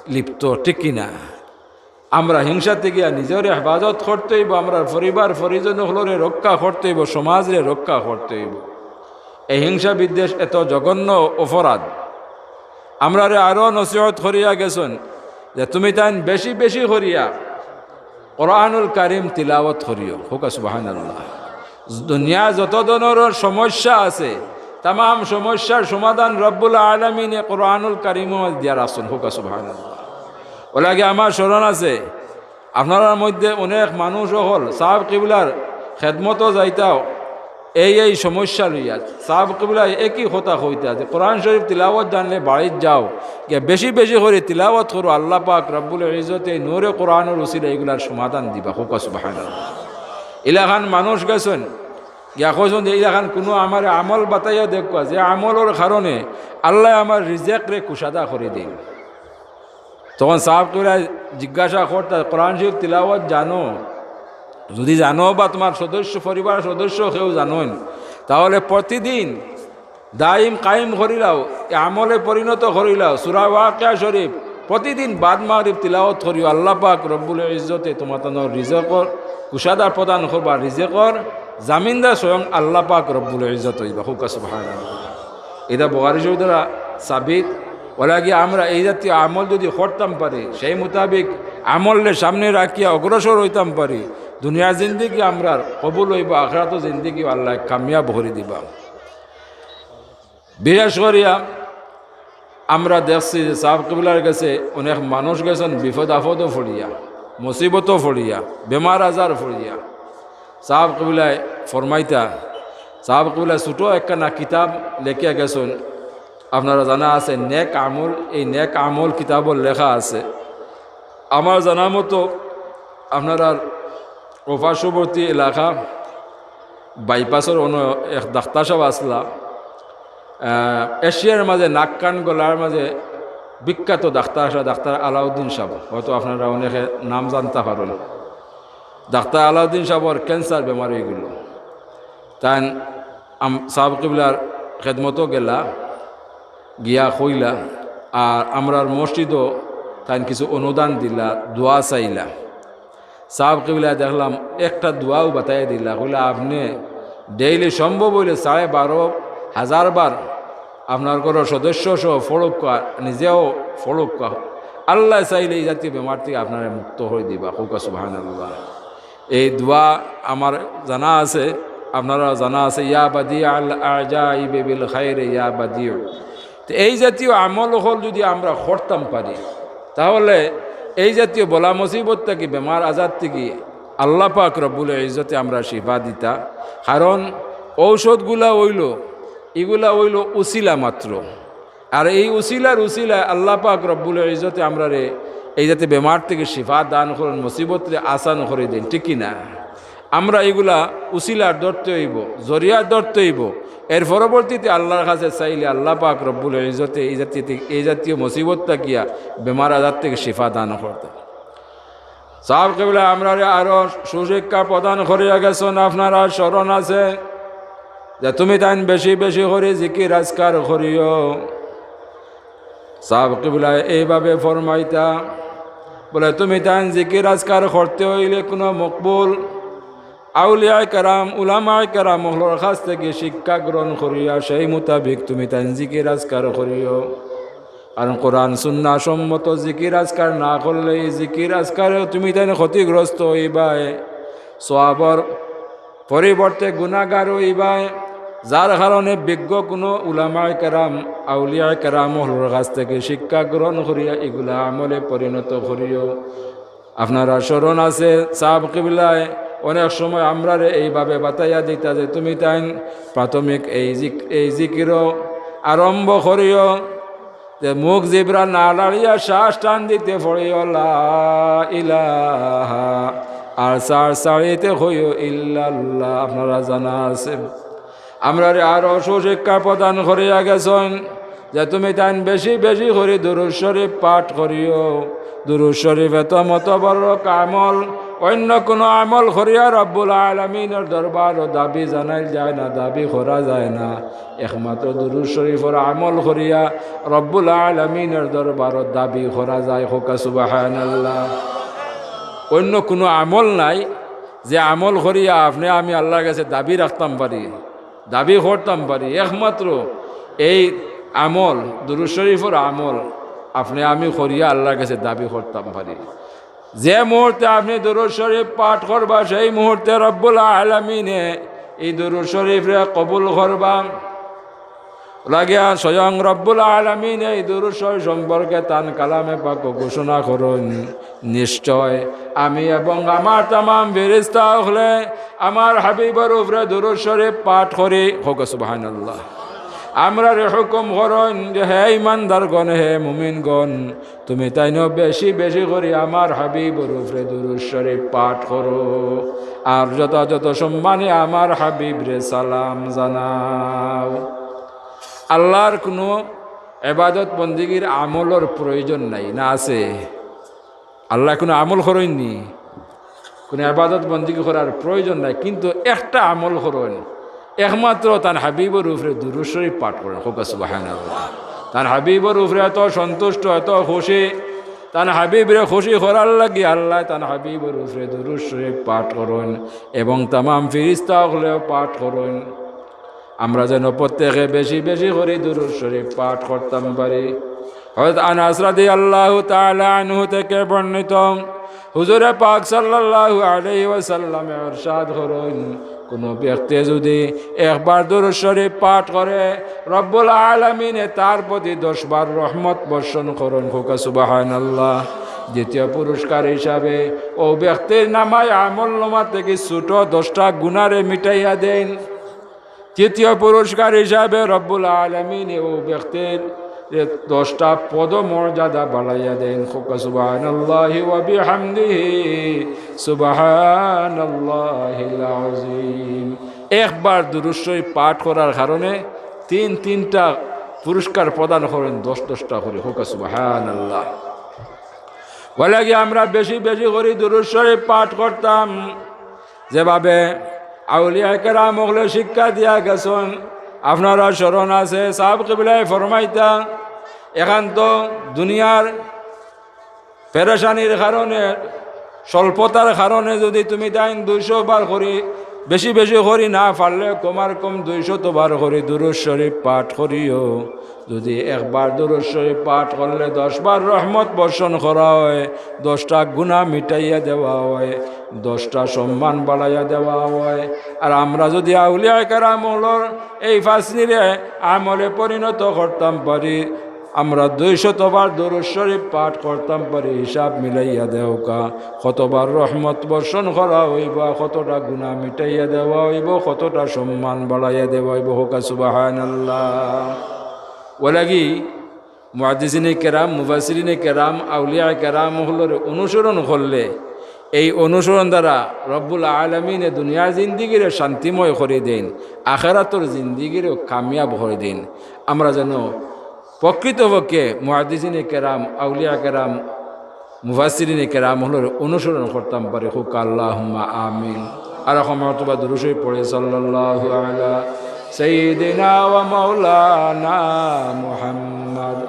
লিপ্ত, ঠিক কি না? আমরা হিংসা থাকিয়া নিজরে হেফাজত করতে অইবো, আমরার পরিবার পরিজন অকলরে রক্ষা করতে অইবো, সমাজরে রক্ষা করতে অইবো। এই হিংসা বিদ্বেষ এত জঘন্য অপরাধ। আমরারে আরো নসিহত করিয়া গেছইন যে তুমি তাইন বেশি বেশি করিয়া কোরআনুল কারীম তিলাওয়াত করিও। কউক্কা সুবহানাল্লাহ। দুনিয়া যত ধরনর সমস্যা আছে, তামাম সমস্যার সমাধান রব্বুল আলামিনে কোরআনুল কারীমো দিয়া রাখছইন। কউক্কা সুবহানাল্লাহ। অলাগি আমার স্মরণ আছে, আপনারার মধ্যে অনেক মানুষ অকল সাব কিবলার খেদমতো যাইতাও, এই এই সমস্যা লইয়া সাব কিবলায় একই কথা কইতা যে কোরআন শরীফ তিলাওয়াত জানলে বাড়িত যাও, গিয়া বেশি বেশি করি তিলাওয়াত করো, আল্লাহ পাক রব্বুল ইজ্জতে এই নূরে কোরআনর উসিলায় ইগুলার সমাধান দিবা। কউক্কা সুবহানাল্লাহ। ইলাখান মানুষ গেছইন, গিয়া কইছইন যে ইলাখান কুনু আমারে আমল বাতাইয়া দেউক্কা, যে আমলর কারণে আল্লায় আমার রিজেকরে কুশাদা করি দেইন। তখন সাব কিবলায় জিজ্ঞাসা করতা, "কোরআন শরীফ তিলাওয়াত জানো? যদি জানো বা তুমার সদস্য, পরিবার সদস্য কেউ জানইন, তাহলে প্রতিদিন দাইম কায়েম করিলাও, এ আমলে পরিণত করিলাও। সূরা ওয়াকিয়া শরীফ প্রতিদিন বাদ মাগরিব তিলাওয়াত করিও, আল্লাহ পাক রব্বুল ইজ্জতে তুমার তানর রিজেকর কুশাদা প্রদান করবা, রিজেকর জামিনদার স্বয়ং আল্লাহ পাক রব্বুল ইজ্জত অইবা।" কউক্কা সুবহানাল্লাহ। ইটা বুখারী শরীফ দ্বারা সাবিত। অলাগি আমরা এই জাতীয় আমল যদি করতাম পারি, সেই মোতাবিক আমলরে সামনে রাখিয়া অগ্রসর অইতাম পারি, দুনিয়ার জিন্দিগি আমরার কবুল অইবো, আখেরাতর জিন্দিগিও আল্লায় কামিয়াব করি দিবা। বিশেষ করিয়া আমরা দেখছি যে সাব কিবলার গেছে অনেক মানুষ গেছইন বিপদ আপদো পড়িয়া, মুসিবতো পড়িয়া, বেমার আজার পড়িয়া। সাব কিবলায় ফরমাইতা, সাব কিবলায় ছোট একখানা কিতাব লেখিয়া গেছইন, আপনারা জানা আছে নেক আমল, এই নেক আমল কিতাবো লেখা আছে। আমার জানা মতো আপনারার অউ পার্শ্ববর্তী এলাকা বাইপাসর অনো এক ডাক্তার সাব আছলা, আহ, এশিয়ার মাঝে নাক কান গলার মাঝে বিখ্যাত ডাক্তার আছলা, ডাক্তার আলাউদ্দিন সাব, হয়তো আপনারা অনেকে নাম জানতা পারইন। ডাক্তার আলাউদ্দিন সাবর ক্যান্সার বেমার অইগেলো। তাইন আম-, সাব কিবলার খেদমতো গেলা, গিয়া কইলা, আর আমরার মসজিদো তাইন কিছু অনুদান দিলা, দোয়া চাইলা। সাব কিবলায় দেখলাম একটা দোয়াও বাতাইয়া দিলা, কইলা, "আপনে ডেইলি সম্ভব অইলে সাড়ে বারো হাজার বার আপনার ঘরর সদস্য সহ পড়উক্কা, নিজেও পড়উক্কা, আল্লায় চাইলে এই জাতীয় বেমার থাকি আপনারে মুক্ত করি দিবা।" কউক্কা সুবহানাল্লাহ। এই দোয়া আমার জানা আছে, আপনারার জানা আছে, "ইয়া বাদিআল আজাইবি বিল খাইরি ইয়া বাদিউ।" তো এই জাতীয় আমল অকল যদি আমরা করতাম পারি, তাহলে এই জাতীয় বলা মুসিবত থাকি, বেমার আজার থাকি আল্লাহ পাক রব্বুল ইজ্জতে আমরারে শিফা দিতা। কারণ ঔষধগুলা অইলো, ইগুলা অইলো উসিলা মাত্র। আর এই উসিলার উসিলায় আল্লাহ পাক রব্বুল ইজ্জতে আমরারে এই জাতীয় বেমার থাকি শিফা দান করইন, মুসিবতরে আসান করি দেইন, ঠিক কি না? আমরা ইগুলা উসিলার ধরতে অইবো, জরিয়ার ধরতে অইবো। এর পরবর্তীতে আল্লাহর কাছে চাইলে আল্লাহ পাক রব্বুল ইজ্জতে এই জাতীয়, এই জাতীয় মুসিবত থাকিয়া, বেমার আজার থাকি শিফা দান করতা। সাব কিবলায় আমরারে আরো সুশিক্ষা প্রদান করিয়া গেছইন, আপনারার স্মরণ আছে যে তুমি তাইন বেশি বেশি করি জিকির আজকার করিও। সাব কিবলায় এইভাবে ফরমাইতা, বলে, তুমি তাইন জিকির আজকার করতে অইলে কুনু মকবুল আউলিয়ায়ে কেরাম, উলামায়ে কেরাম অকলর কাছ থাকি শিক্ষা গ্রহণ করিয়া সেই মোতাবিক তুমি তাইন জিকির আজকার করিও। কারণ কোরআন সুন্নাহ সম্মত জিকির আজকার না করলে এই জিকির আজকারে তুমি তাইন ক্ষতিগ্রস্ত অইবায়, সওয়াবর পরিবর্তে গুনাহগার অইবায়। যার কারণে বিজ্ঞ কোনো উলামায়ে কেরাম, আউলিয়ায়ে কেরাম অকলর কাছ থেকে শিক্ষা গ্রহণ করিয়া ইগুলা আমলে পরিণত করিও। আপনারার স্মরণ আছে, সাব কিবলায় অনেক সময় আমরারে এইভাবে বাতাইয়া দিতা যে, "তুমি তাইন প্রাথমিক এই জিক-, এই জিকিরও আরম্ভ করিও।" তে মুখ জিব্রা না লাড়িয়া শ্বাস টান দিতে পড়িও, "লা ইলাহা", আর শ্বাস ছাড়িতে কইও, "ইল্লাল্লাহ।" আপনারা জানা আছে। আমরারে আরো সুশিক্ষা প্রদান করিয়া গেছইন যে তুমি তাইন বেশি বেশি করি দুরূদ শরীফ পাঠ করিও। দুরূদ শরীফ এত মতবরক আমল, অন্য কোনো আমল করিয়া রব্বুল আলামিনের দরবারও দাবি জানাইল যায় না, দাবি করা যায় না। একমাত্র দুরূদ শরীফর আমল করিয়া রব্বুল আলামিনের দরবারও দাবি করা যায়। কউক্কা সুবহানাল্লাহ। অন্য কোনো আমল নাই যে আমল করিয়া আপনে আমি আল্লাহর কাছে দাবি রাখতাম পারি, দাবি করতাম পারি। একমাত্র এই আমল, দুরূদ শরীফর আমল, আপনে আমি করিয়া আল্লাহর কাছে দাবি করতাম পারি। যে মুহূর্তে আপনে দুরূদ শরীফ পাঠ করবা, সেই মুহূর্তে রব্বুল আলামিনে এই দুরূদ শরীফরে কবুল করবা। লাগিয়া স্বয়ং রব্বুল আলামিনে এই দুরূদ শরীফ সম্পর্কে তান কালামে পাকো ঘোষণা করইন, "নিশ্চয় আমি এবং আমার তামাম ফিরিস্তা অকলে আমার হাবিবর উপরে দুরূদ শরীফ পাঠ করি।" কউক্কা সুবহানাল্লাহ। আমরারে হুকুম করইন যে, "হে ইমানদারগণ, হে মুমিনগণ, তুমি তাইনও বেশি বেশি করি আমার হাবিবর উপরে দুরূদ শরীফ পাঠ করো, আর যথাযথ সম্মানে আমার হাবিবরে সালাম জানাও।" আল্লাহর কোনো এবাদত বন্দিগির আমলর প্রয়োজন নাই, না আছে? আল্লাহ কোনো আমল করইননি, কোনো এবাদত বন্দিগি করার প্রয়োজন নাই, কিন্তু একটা আমল করইন, একমাত্র তান হাবিবর উপরে দুরূদ শরীফ পাঠ করইন। কউক্কা সুবহানাল্লাহ। তান হাবিবর উপরে এত সন্তুষ্ট, এত খুশি, তান হাবিবরে খুশি করার লাগি আল্লাহ তান হাবিবর উপরে দুরূদ শরীফ পাঠ করইন এবং তামাম ফিরিস্তা অকলেও পাঠ করইন। আমরা যেন প্রত্যেকে বেশি বেশি করি দুরূদ শরীফ পাঠ করতাম পারি। হযরত আনাস রাদিয়াল্লাহু তাআলা আনহু থেকে বর্ণিত, হুজুরে পাক সাল্লাল্লাহু আলাইহি ওয়াসাল্লামে ইরশাদ করইন, কোনো ব্যক্তি যদি একবার দুরূদ শরীফ পাঠ করে, রব্বুল আলামিনে তার প্রতি দশ বার রহমত বর্ষণ করইন। কউক্কা সুবহানাল্লাহ। দ্বিতীয় পুরস্কার হিসাবে অউ ব্যক্তির নামায় আমলনামা থেকে ছোট দশটা গুনারে মিটাইয়া দেইন। তৃতীয় পুরস্কার হিসাবে রব্বুল আলামিনে অউ ব্যক্তির দশটা পদমর্যাদা বাড়াইয়া দেইন। কউক্কা সুবহানাল্লাহি ওয়া বিহামদিহি, সুবহানাল্লাহিল আযীম। একবার দুরূদ শরীফ পাঠ করার কারণে তিন তিনটা পুরস্কার প্রদান করইন, দশ দশটা করি। কউক্কা সুবহানাল্লাহ। অউ লাগি আমরা বেশি বেশি করি দুরূদ শরীফ পাঠ করতাম, যেভাবে আউলিয়া কেরাম অকলে শিক্ষা দিয়া গেছইন। আপনারার স্মরণ আছে, সাব কিবলায় ফরমাইতা, এখান তো দুনিয়ার পেরেশানির কারণে, স্বল্পতার কারণে যদি তুমি তাইন দুইশো বার করি, বেশি বেশি করি না পারলে কমার কম দুইশত বার করি দুরূদ শরীফ পাঠ করিও। যদি একবার দুরূদ শরীফ পাঠ করলে দশ বার রহমত বর্ষণ করা হয়, দশটা গুনাহ মিটাইয়া দেওয়া হয়, দশটা সম্মান বাড়াইয়া দেওয়া হয়। আর আমরা যদি আউলিয়া কেরাম অকলর এই ফাজলিরে আমলে পরিণত করতাম পারি, আমরা দুইশত বার দুরূদ শরীফ পাঠ করতাম পারি, হিসাব মিলাইয়া দেউক্কা, কতবার রহমত বর্ষণ করা অইবো, কতটা গুনাহ মিটাইয়া দেওয়া অইবো, কতটা সম্মান বাড়াইয়া দেওয়া অইবো। কউক্কা সুবহানাল্লাহ। অউ লাগি মুহাদ্দিসিনে কেরাম, মুফাসসিরিনে কেরাম, আউলিয়া কেরাম অকলরে অনুসরণ করলে, এই অনুসরণ দ্বারা রব্বুল আলামিনে দুনিয়ার জিন্দেগিরে শান্তিময় করি দেইন, আখেরাতর জিন্দেগিরেও কামিয়াব করি দেইন। আমরা যেন প্রকৃতপক্ষে মুহাদ্দিসিনে কেরাম, আউলিয়া কেরাম, মুফাসসিরিনে কেরাম অকলর অনুসরণ করতাম পারি। কউক্কা আল্লাহুম্মা আমিন। আর অখন মর্তবা দুরূদ শরীফ পড়ি, সাল্লাল্লাহু আলা সাইয়্যিদিনা ওয়া মাওলানা মুহাম্মদ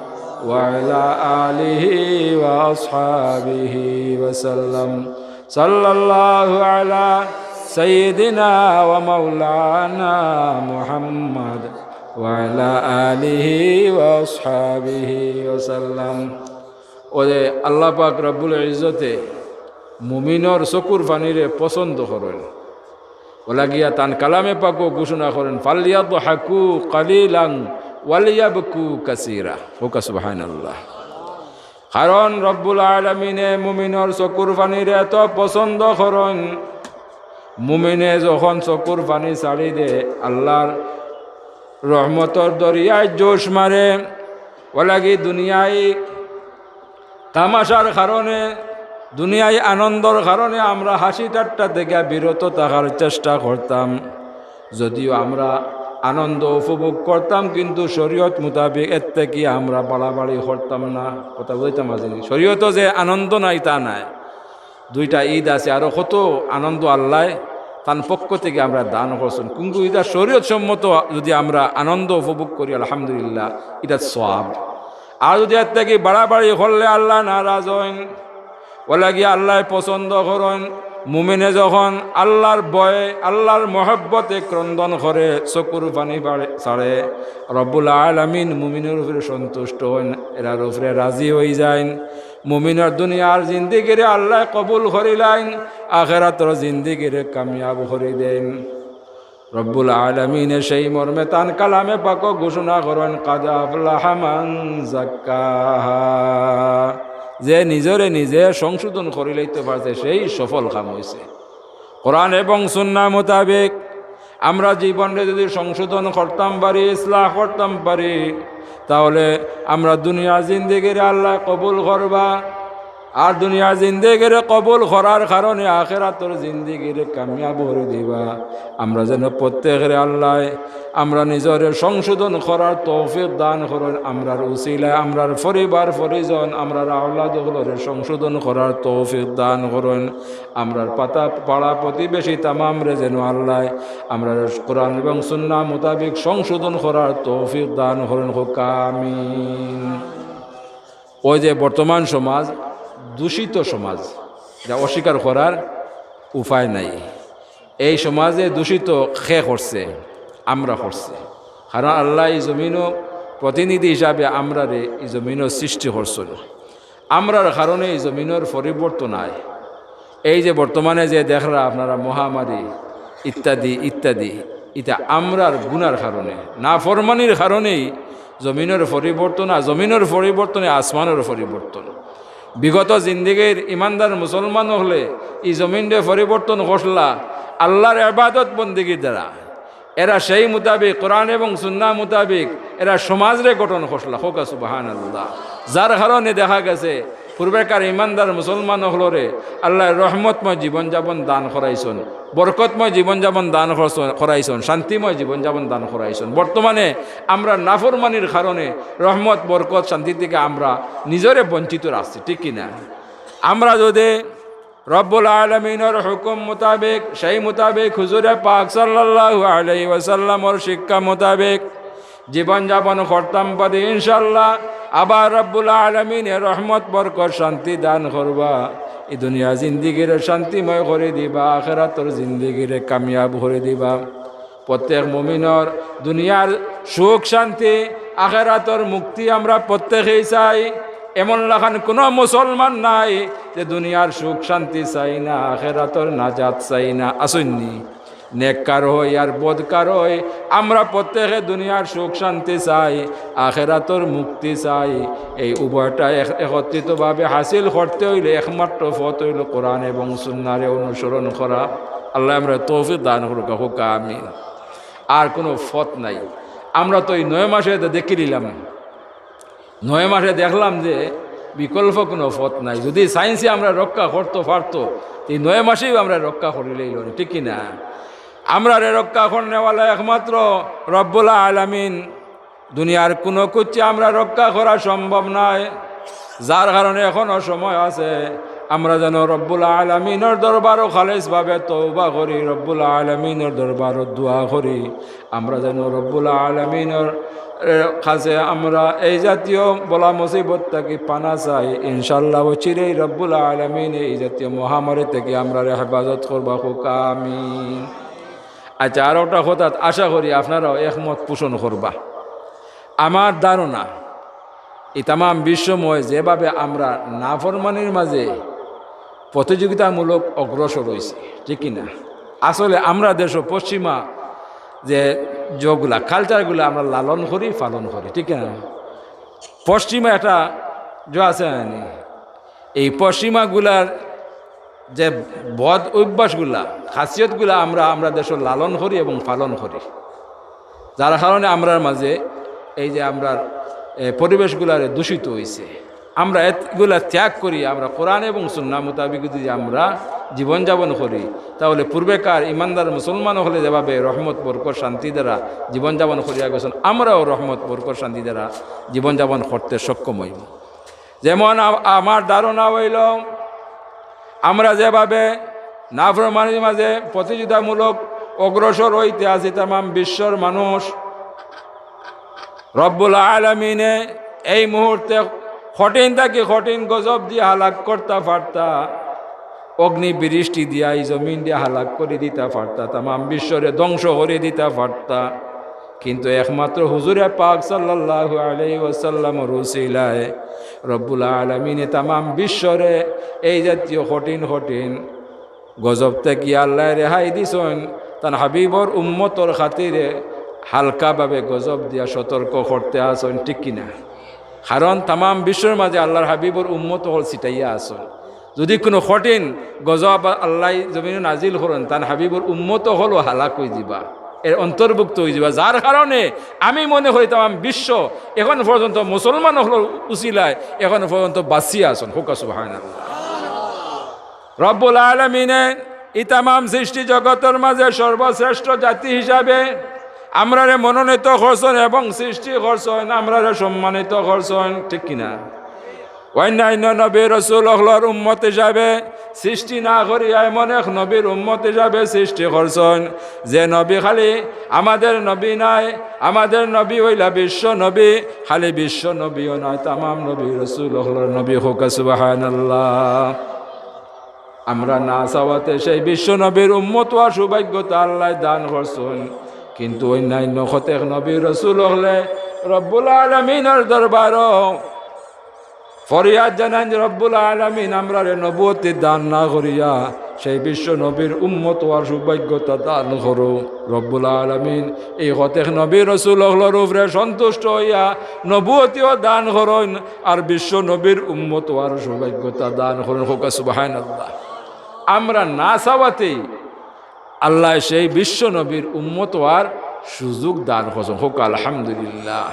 ওয়া আলা আলিহি ওয়া আসহাবিহি ওয়া সাল্লাম। সাল্লাল্লাহু আলা সাইয়্যিদিনা ওয়া মাওলানা মুহাম্মদ ওয়া আলা আলিহি ওয়া আসহাবিহি ওয়া সাল্লাম। অউ যে আল্লাহ পাক রব্বুল ইজ্জতে মুমিনর চকুর পানিরে পছন্দ করইন। ওলা গিয়া তান কালামে পাকো ঘোষণা করেন, "ফালিয়াদহাকু কালিলান ওয়ালিয়াবকু কাসীরা।" কউক্কা সুবহানাল্লাহ। কারণ রব্বুল আলামিনে মুমিনর চকুর পানিরে এত পছন্দ করইন, মুমিনে যখন চকুর পানি ছাড়ি দে, আল্লার রহমতর দরিয়ায় জোশ মারে। ওলা গি দুনিয়াই তামাশার কারণে, দুনিয়াই আনন্দর কারণে আমরা হাসি ঠাট্টা থেকে বিরত থাকার চেষ্টা করতাম, যদিও আমরা আনন্দ উপভোগ করতাম, কিন্তু শরীয়ত মোতাবেক এর থেকে আমরা বাড়াবাড়ি করতাম না। কথা বুঝাইতাম পারছি নি? শরীয়তো যে আনন্দ নাই, তা নাই। দুইটা ঈদ আছে, আরো কত আনন্দ আল্লায় তান পক্ষ থেকে আমরা দান করছেন। কিন্তু ইটা শরীয়ত সম্মত যদি আমরা আনন্দ উপভোগ করি, আলহামদুলিল্লাহ, ইটা সওয়াব। আর যদি এর থেকে বাড়াবাড়ি করলে আল্লাহ নারাজ হইন, ওলা গিয়া আল্লায় পছন্দ করইন। মুমিনে যখন আল্লার ভয়ে, আল্লার মহব্বতে ক্রন্দন করে, চকুর পানি বাড়ে-, ছাড়ে, রব্বুল আলামিন মুমিনর উপরে সন্তুষ্ট হইন, এরার উপরে রাজি হই যাইন। মুমিনর দুনিয়ার জিন্দিগিরে আল্লায় কবুল করিলাইন, আখেরাতর জিন্দিগিরে কামিয়াব করি দেইন। রব্বুল আলামিনে সেই মর্মে তান কালামে পাকো ঘোষণা করইন, "কাদ আফলাহা মান যাক্কাহা।" যে নিজরে নিজে সংশোধন করিলাইতে পারছে, সেই সফল কাম হইছে। কোরআন এবং সুন্নাহ মোতাবেক আমরা জীবনরে যদি সংশোধন করতাম পারি, ইসলাহ করতাম পারি, তাহলে আমরা দুনিয়ার জিন্দিগিরে আল্লায় কবুল করবা। আর দুনিয়ার জিন্দেগিরে কবুল করার কারণে আখেরাতর জিন্দেগিরে কামিয়াব করি দিবা। আমরা যেন প্রত্যেকরে আল্লায় আমরা নিজরে সংশোধন করার তৌফিক দান করইন, আমরার উসিলায় আমরার পরিবার পরিজন, আমরার আওলাদ অকলরে সংশোধন করার তৌফিক দান করইন, আমরার পাতা পাড়া প্রতিবেশী তামামরে যেন আল্লায় আমরার কোরআন এবং সুন্নাহ মোতাবেক সংশোধন করার তৌফিক দান করইন। কউক্কা আমিন। ওই যে বর্তমান সমাজ দূষিত সমাজ, এটা অস্বীকার করার উপায় নাই। এই সমাজে দূষিত কে করছে? আমরা করছি। কারণ আল্লায় এই জমিনো প্রতিনিধি হিসাবে আমরারে এই জমিনো সৃষ্টি করছইন। আমরার কারণে এই জমিনর পরিবর্তন আয়। এই যে বর্তমানে যে দেখরা আপনারা মহামারী ইত্যাদি ইত্যাদি, ইটা আমরার গুনার কারণে, নাফরমানির কারণেই জমিনর পরিবর্তন, আর জমিনর পরিবর্তনে আসমানর পরিবর্তন। বিগত জিন্দেগির ইমানদার মুসলমান অকলে ই জমিনরে পরিবর্তন করলা আল্লার ইবাদত বন্দেগির দ্বারা। এরা সেই মোতাবেক, কোরআন এবং সুন্নাহ মোতাবেক এরা সমাজরে গঠন করলা। কউক্কা সুবহানাল্লাহ। যার কারণে দেখা গেছে পূর্বেকার ইমানদার মুসলমান অকলরে আল্লায় রহমতময় জীবনযাপন দান করাইছইন, বরকতময় জীবনযাপন দান করছ-, করাইছইন, শান্তিময় জীবনযাপন দান করাইছইন। বর্তমানে আমরা নাফরমানির কারণে রহমত, বরকত, শান্তি থেকে আমরা নিজরে বঞ্চিত রাখছি, ঠিক কি না? আমরা যদি রব্বুল আলামিনর হুকুম মোতাবেক, সেই মোতাবেক হুজুরে পাক সাল্লাল্লাহু আলাইহি ওয়াসাল্লামর শিক্ষা মোতাবেক জীবনযাপন করতাম পারি, ইনশাআল্লাহ, আবার রব্বুল আলামিনে রহমত, বরকত, শান্তি দান করবা। ই দুনিয়া জিন্দেগিরে শান্তিময় করি দিবা, আখেরাতর জিন্দেগিরে কামিয়াব করি দিবা। প্রত্যেক মুমিনর দুনিয়ার সুখ শান্তি, আখেরাতর মুক্তি আমরা প্রত্যেকেই চাই। এমন লাখান কোনো মুসলমান নাই যে দুনিয়ার সুখ শান্তি চাই না, আখেরাতর নাজাত চাই না। আছইন নি? নেককার অই আর বদকার অই, আমরা প্রত্যেকে দুনিয়ার সুখ শান্তি চাই, আখেরাতর মুক্তি চাই। এই উভয়টা এক-, একত্রিতভাবে হাসিল করতে অইলে একমাত্র পথ অইলো কোরআন এবং সুন্নাহরে অনুসরণ করা। আল্লায় আমরারে তৌফিক দান করুক, কউক্কা আমিন। আর কোনো পথ নাই। আমরা তো এই নয় মাসে তো দেখিলিলাম, নয় মাসে দেখলাম যে বিকল্প কোনো পথ নাই। যদি সায়েন্সে আমরারে রক্ষা করতো পারতো, এই নয় মাসেই আমরারে রক্ষা করিলাইলো, ঠিক কি না? আমরারে রক্ষা করনেওয়ালা একমাত্র রব্বুল আলামিন। দুনিয়ার কোনো কুচ্চে আমরারে রক্ষা করা সম্ভব নায়, যার কারণে এখনো সময় আছে। আমরা যেন রব্বুল আলামিনর দরবারো খালেসভাবে তওবা করি, রব্বুল আলামিনর দরবারো দোয়া করি। আমরা যেন রব্বুল আলামিনর, এ, কাছে আমরা এই জাতীয় বালা মুসিবত থাকি পানা চাই। ইনশাআল্লাহ, অচিরেই রব্বুল আলামিনে এই জাতীয় মহামারী থাকি আমরারে হেফাজত করবা, কউক্কা আমিন। আচ্ছা, আর একটা কথা, আশা করি আপনারাও একমত পোষণ করবা। আমার ধারণা, এই তামাম বিশ্বময় যেভাবে আমরা নাফরমানির মাঝে প্রতিযোগিতামূলক অগ্রসর অইছি, ঠিক কি না? আসলে আমরা দেশো পশ্চিমা যে যেগুলা কালচারগুলা আমরা লালন করি, পালন করি, ঠিক না? পশ্চিমা একটা যে আছে না নি, এই পশ্চিমাগুলার যে বদ অভ্যাসগুলা, খাসিয়তগুলা আমরা, আমরা দেশো লালন করি এবং পালন করি, যার কারণে আমরার মাঝে এই যে আমরার, এ, পরিবেশগুলারে দূষিত হইছে। আমরা এগুলা ত্যাগ করি, আমরা কোরআন এবং সুন্নাহ মোতাবিক যদি আমরা জীবনযাপন করি, তাহলে পূর্বেকার ইমানদার মুসলমান অকলে যেভাবে রহমত, বরকত, শান্তি দ্বারা জীবনযাপন করিয়া গেছইন, আমরাও রহমত, বরকত, শান্তি দ্বারা জীবনযাপন করতে সক্ষম হইব। যেমন আ-, আমার ধারণা হইল, আমরা যেভাবে নাফরমানির মাঝে প্রতিযোগিতামূলক অগ্রসর হইতে আছি তামাম বিশ্বর মানুষ, রব্বুল আলামিনে এই মুহূর্তে কঠিন থাকি কঠিন গজব দিয়া হালাক করতা পারতা, অগ্নি বৃষ্টি দিয়া এই জমিন দিয়া হালাক করি দিতা পারতা, তামাম বিশ্বরে ধ্বংস করি দিতা পারতা। কিন্তু একমাত্র হুজুরে পাক সাল্লাল্লাহু আলাইহি ওয়াসাল্লামর উসিলায় রব্বুল আলামিনে তামাম বিশ্বরে এই জাতীয় কঠিন কঠিন গজব থাকি আল্লায় রেহাই দিছইন, তান হাবিবর উম্মতর খাতিরে হালকাভাবে গজব দিয়া সতর্ক করতে আছইন, ঠিক কিনা? কারণ তামাম বিশ্বর মাঝে আল্লাহর হাবিবর উম্মত অকল ছিটাইয়া আছইন। যদি কুনু কঠিন গজব আল্লায় জমিনো নাজিল করইন, তান হাবিবর উম্মত অকলও হালাক হই যিবা, এর অন্তর্ভুক্ত হই যিবা। যার কারণে আমি মনে করি তামাম বিশ্ব এখন পর্যন্ত মুসলমান অকলর উসিলায় এখন পর্যন্ত বাঁচিয়া আছইন। কউক্কা সুবহানাল্লাহ। রব্বুল আলামিনে ই তামাম সৃষ্টি জগতর মাঝে সর্বশ্রেষ্ঠ জাতি হিসাবে আমরারে মনোনীত করছইন এবং সৃষ্টি করছইন, আমরারে সম্মানিত করছইন, ঠিক কিনা? অন্যান্য নবী রসুল অকলর উম্মত হিসাবে সৃষ্টি না করিয়া এমন এক নবীর উম্মত হিসাবে সৃষ্টি করছইন, যে নবী খালি আমাদের নবী নায়, আমাদের নবী অইলা বিশ্ব নবী, খালি বিশ্ব নবীও নায়, তামাম নবী রসুল অকলর নবী। কউক্কা সুবহানাল্লাহ। আমরা না চাওয়াতে সেই বিশ্ব নবীর উম্মত অওয়ার সৌভাগ্যতা আল্লায় দান করছইন, কিন্তু অন্যান্য কতেক নবী রসুল অকলে রব্বুল আলামিনর দরবারো ফরিয়াদ জানাইন যে, "রব্বুল আলামিন, আমরারে নবুয়তি দান না করিয়া সেই বিশ্ব নবীর উম্মত অওয়ার সৌভাগ্যতা দান করো।" রব্বুল আলামিন এই কতেক নবী রসুল অকলর উপরে সন্তুষ্ট হইয়া নবুয়তিও দান করইন, আর বিশ্ব নবীর উম্মত অওয়ার সৌভাগ্যতা দান করইন। কউক্কা সুবহানাল্লাহ। আমরা না চাওয়াতেই আল্লায় সেই বিশ্ব নবীর উম্মত অওয়ার সুযোগ দান করছইন। কউক্কা আলহামদুলিল্লাহ।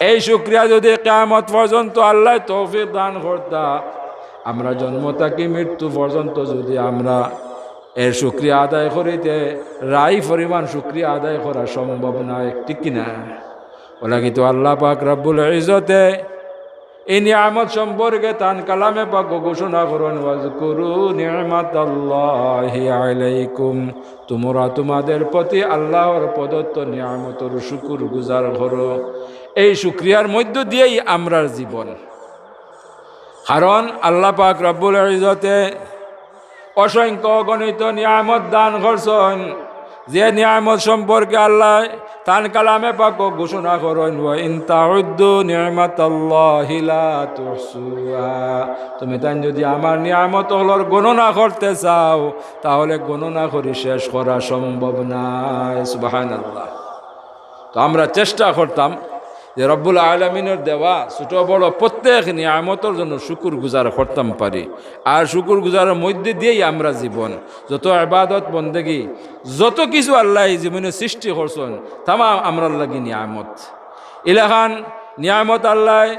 এই শুকরিয়া যদি কিয়ামত পর্যন্ত আল্লায় তৌফিক দান করতা, আমরা জন্ম থাকি মৃত্যু পর্যন্ত যদি আমরা এর শুকরিয়া আদায় করিতে রাই পরিমাণ শুকরিয়া আদায় করা সম্ভব নায়, ঠিক কিনা? অলাগি তো আল্লাহ পাক রব্বুল ইজ্জতে এই নিয়ামত সম্পর্কে তান কালামে পাক ঘোষণা করইন, "ওয়াজকুরু নি'মাতাল্লাহি আলাইকুম।" তোমরা তোমাদের প্রতি আল্লাহর প্রদত্ত নিয়ামতর শুকুর গুজার করো। এই শুকরিয়ার মধ্য দিয়েই আমরার জীবন। কারণ আল্লাহ পাক রব্বুল ইজ্জতে অসংখ্য অগণিত নিয়ামত দান করছইন, যে নিয়ামত সম্পর্কে আল্লায় তান কালামে পাকো ঘোষণা করইন, "ওয়া ইন তাউদ্দু নি'মাতাল্লাহি লা তুহসুহা।" তুমি তাইন যদি আমার নিয়ামত অকলর গণনা করতে চাও, তাহলে গণনা করি শেষ করা সম্ভব নায়। সুবহানাল্লাহ। তো আমরা চেষ্টা করতাম যে রব্বুল আলামিনর দেওয়া ছোট বড় প্রত্যেক নিয়ামতর জন্য শুকুর গুজার করতাম পারি। আর শুকুর গুজারর মধ্যে দিয়েই আমরা জীবন, যত ইবাদত বন্দেগি, যত কিছু আল্লায় এই জীবনে সৃষ্টি করছইন, তামাম আমরার লাগি নিয়ামত। ইলাখান নিয়ামত আল্লায়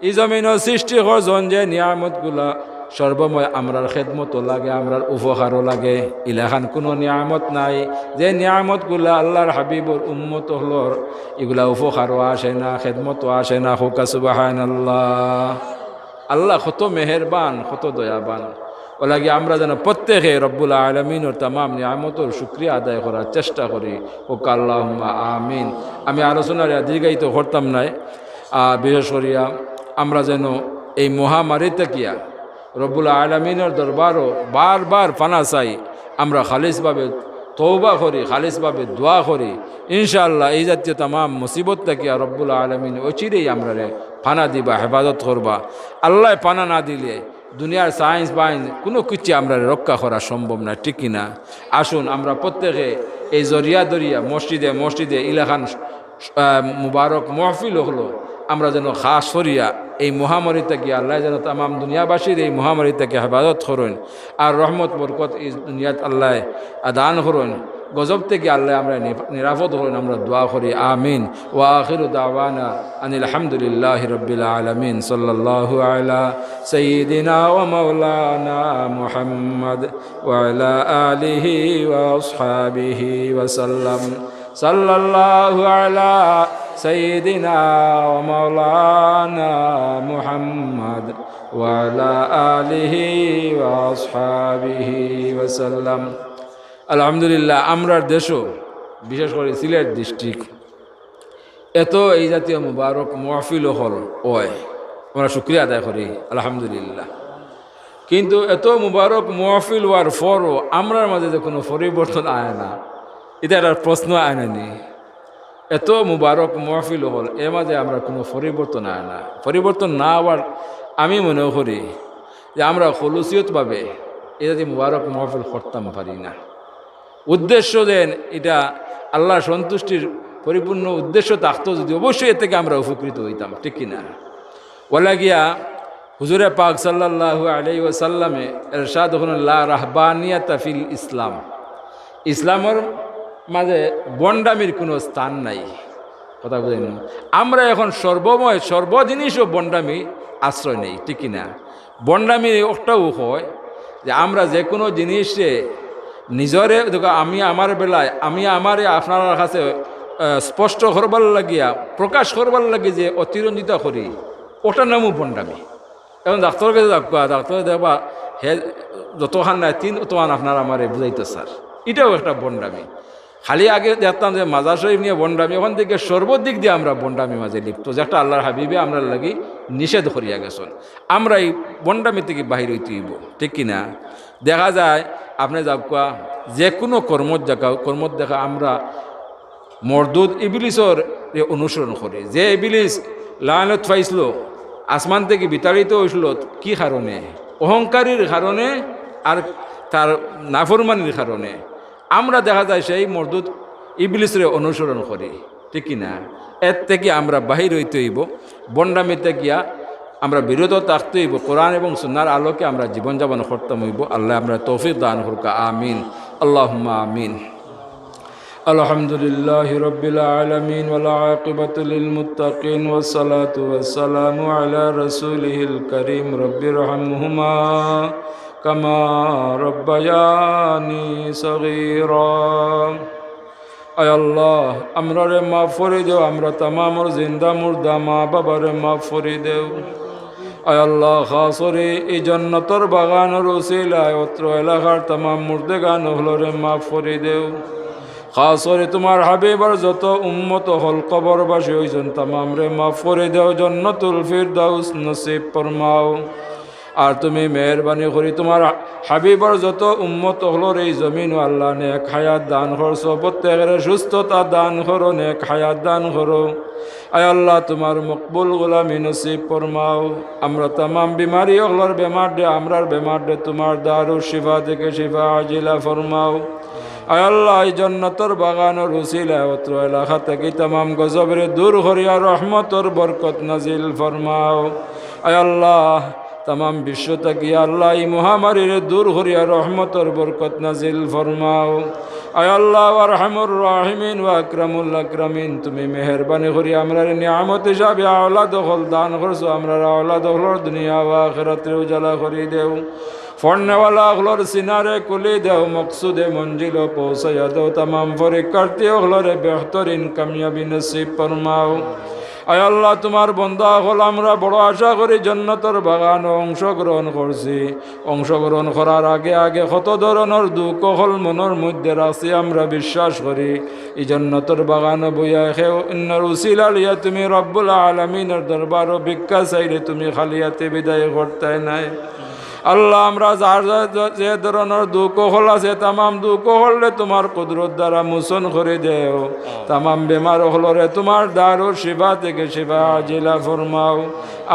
ই জমিনো সৃষ্টি করছইন যে নিয়ামতগুলা সর্বময় আমরার খেদমতো লাগে, আমরার উপকারও লাগে। ইলাখান কুনু নিয়ামত নাই যে নিয়ামতগুলা আল্লাহর হাবিবর উম্মত অকলর ইগুলা উপকারও আসে না, খেদমতো আসে না। কউক্কা সুবহানাল্লাহ। আল্লাহ কত মেহেরবান, কত দয়াবান। অলাগি আমরা যেন প্রত্যেকে রব্বুল আলামিনর তামাম নিয়ামতর শুকরিয়া আদায় করার চেষ্টা করি। কউক্কা আল্লাহুম্মা আমিন। আমি আলোচনারে দীর্ঘায়িত করতাম নায়। আহ, বিশেষ করিয়া আমরা যেন এই মহামারী থাকিয়া রব্বুল আলামিনর দরবারো বারবার পানা চাই, আমরা খালিসভাবে তওবা করি, খালিসভাবে দোয়া করি। ইনশাআল্লাহ, এই জাতীয় তামাম মুসিবত থাকিয়া রব্বুল আলামিন অচিরেই আমরারে পানা দিবা, হেফাজত করবা। আল্লায় পানা না দিলে দুনিয়ার সায়েন্স বাইন্স কুনু কিছু আমরারে রক্ষা করা সম্ভব না, ঠিক কি না? আসুন, আমরা প্রত্যেকে এই জরিয়া ধরিয়া মসজিদে মসজিদে ইলাখান, আহ, মুবারক মহফিল অকলো আমরা যেন খাস করিয়া এই মহামারী থাকি আল্লায় যেন তামাম দুনিয়াবাসীর এই মহামারী থাকি হেফাজত করইন, আর রহমত বরকত এই দুনিয়াত আল্লায় দান করইন, গজব থাকি আল্লায় আমরারে নিরাপদ করইন, আমরা দোয়া করি, আমিন। وآخر دعوانا أن الحمد لله رب العالمين. صلى الله على سيدنا ومولانا محمد وعلى آله وأصحابه وسلم. صلى الله على سيدنا ومولانا محمد وعلى آله وأصحابه وسلم. আলহামদুলিল্লাহ, আমরার দেশও, বিশেষ করি সিলেট ডিস্ট্রিক্ট, এত এই জাতীয় মুবারক মহফিল অকল অয়, আমরা শুকরিয়া আদায় করি, আলহামদুলিল্লাহ। কিন্তু এত মুবারক মহফিল অওয়ার পরও আমরার মাঝে যে কুনু পরিবর্তন আয় না, ইটা একটা প্রশ্ন আয় না নি? এত মুবারক মহফিল অকল, এর মাঝে আমরার কুনু পরিবর্তন আয় না। পরিবর্তন না অওয়ার আমি মনে করি যে আমরা খলুসিয়তভাবে এই জাতীয় মুবারক মহফিল করতাম পারি না। উদ্দেশ্য যেন ইটা আল্লাহর সন্তুষ্টির পরিপূর্ণ উদ্দেশ্য থাকতো যদি, অবশ্যই এর থাকি আমরা উপকৃত অইতাম, ঠিক কি না? অলাগিয়া হুজুরে পাক সাল্লাল্লাহু আলাইহি ওয়াসাল্লামে এরশাদ করইন, "লা রাহবানিয়াতা ফিল ইসলাম।" ইসলামর মাঝে ভন্ডামির কুনু স্থান নাই। কথা বুঝইন? আমরা এখন সর্বময়, সর্ব জিনিসও ভন্ডামি আশ্রয় নেই, ঠিক কি না? ভন্ডামি একটাও অয় যে আমরা যে কুনু জিনিসে নিজরে, দেখো, আমি আমার বেলায়, আমি আমারে আপনারার কাছে, আহ, স্পষ্ট করবার লাগিয়া, প্রকাশ করবার লাগি যে অতিরঞ্জিত করি, ওটার নামও ভন্ডামি। এখন ডাক্তারর কাছে যাউক্কা, ডাক্তারে দেখবা, হে যতখান নাই, তিন অতখান আপনার আমারে বুঝাইতো স্যার, ইটাও একটা ভন্ডামি। খালি আগে দেখতাম যে মাজার শরীফ নিয়া ভন্ডামি, অখন দেখি সর্বদিক দিয়া আমরা ভন্ডামির মাঝে লিপ্ত, যেটা আল্লাহর হাবিবে আমরার লাগি নিষেধ করিয়া গেছইন। আমরা ই ভন্ডামি থাকি বাহির অইতে অইবো, ঠিক কি না? দেখা যায়, আপনে যাউক্কা, যে কুনু কর্মত যাউক্কা, কর্মত দেখা আমরা মরদুদ ইবলিসরে অনুসরণ করি। যে ইবলিস লানত পাইছিল, আসমান থাকি বিতাড়িত অইছিল, কি কারণে? অহংকারীর কারণে আর তার নাফরমানির কারণে। আমরা দেখা যায় সেই মরদুদ ইবলিসরে অনুসরণ করি, ঠিক কি না? এর থাকি আমরা বাহির অইতে অইবো, ভন্ডামি থাকিয়া আমরা বিরত থাকতে অইবো, কোরআন এবং সুন্নাহর আলোকে আমরা জীবনযাপন করতাম অইবো। আল্লায় আমরারে তৌফিক দান করুক্কা, আমিন, আল্লাহুম্মা আমিন। الحمد لله رب العالمين والعاقبة للمتقين والصلاة والسلام على رسوله الكريم رب ارحمهما كما ربياني صغيرا. আয় আল্লাহ, আমরারে মাফ করি দেও, আমরা তামামর জিন্দা মুর্দা মা বাবারে মাফ করি দেও। আয় আল্লাহ, খাস করি ই জন্নতর বাগানর উসিলায় অত্র এলাকার তামাম মুর্দেগান অকলরে মাফ করি দেও। খাস করি তুমার হাবিবর যত উম্মত অকল কবরবাসী অইছইন, তামামরে মাফ করি দেও, জন্নতুল ফিরদাউস নসিব ফরমাও। আর তুমি মেহেরবানি করি তুমার হাবিবর যত উম্মত অকলরে ই জমিনো আল্লাহ নেক হায়াত দান করছো, প্রত্যেকরে সুস্থতা দান করো, নেক হায়াত দান করো। আয় আল্লাহ, তুমার মকবুল গোলামি নসিব ফরমাও। আমরা তামাম বিমারি অকলর বেমাররে, আমরার বেমাররে তুমার দারুশ শিফা থাকি শিফা আজিলা ফরমাও। আয় আল্লাহ, ই জন্নতর বাগানর উসিলায় অত্র এলাকা থাকি তামাম গজবরে দূর করিয়া রহমতর বরকত নাজিল ফরমাও। আয় আল্লাহ, তামাম বিশ্ব থাকি আল্লাহ ই মহামারীরে দূর করিয়া রহমতর বরকত নাজিল ফরমাও। আয় আল্লাহ, আরহামুর রাহিমিন ওয়া আকরামুল আকরামিন, তুমি মেহেরবানি করি আমরারে নিয়ামত হিসাবে আওলাদ অকল দান করছো, আমরার আওলাদ অকলর দুনিয়া ও আখিরাতরে উজালা করি দেও। পড়নেওয়ালা অকলর সিনারে খুলি দেও, মকসুদে মঞ্জিলো পৌঁছাইয়া দেও, তামাম পরীক্ষার্থী অকলরে বেহতরিন কামিয়াবি নসিব ফরমাও। আয় আল্লাহ, তুমার বন্দা অকল আমরা বড় আশা করি জন্নতর বাগানো অংশগ্রহণ করছি। অংশগ্রহণ করার আগে আগে কত ধরনর দুখ অকল মনর মধ্যে রাখছি, আমরা বিশ্বাস করি ই জন্নতর বাগানো বইয়া কেউ অন্যর উসিলা লইয়া তুমি রব্বুল আলামিনর দরবারো ভিক্ষা চাইলে তুমি খালি আতে বিদায় করতায় নায়। আল্লাহ, আমরা যার যার যে ধরনর দুঃখ অকল আছে, তামাম দুঃখ অকলরে তুমার কুদরত দ্বারা মোচন করি দেও। তামাম বেমার অকলরে তুমার দারুশ শিফা থাকি শিফা আজিলা ফরমাও।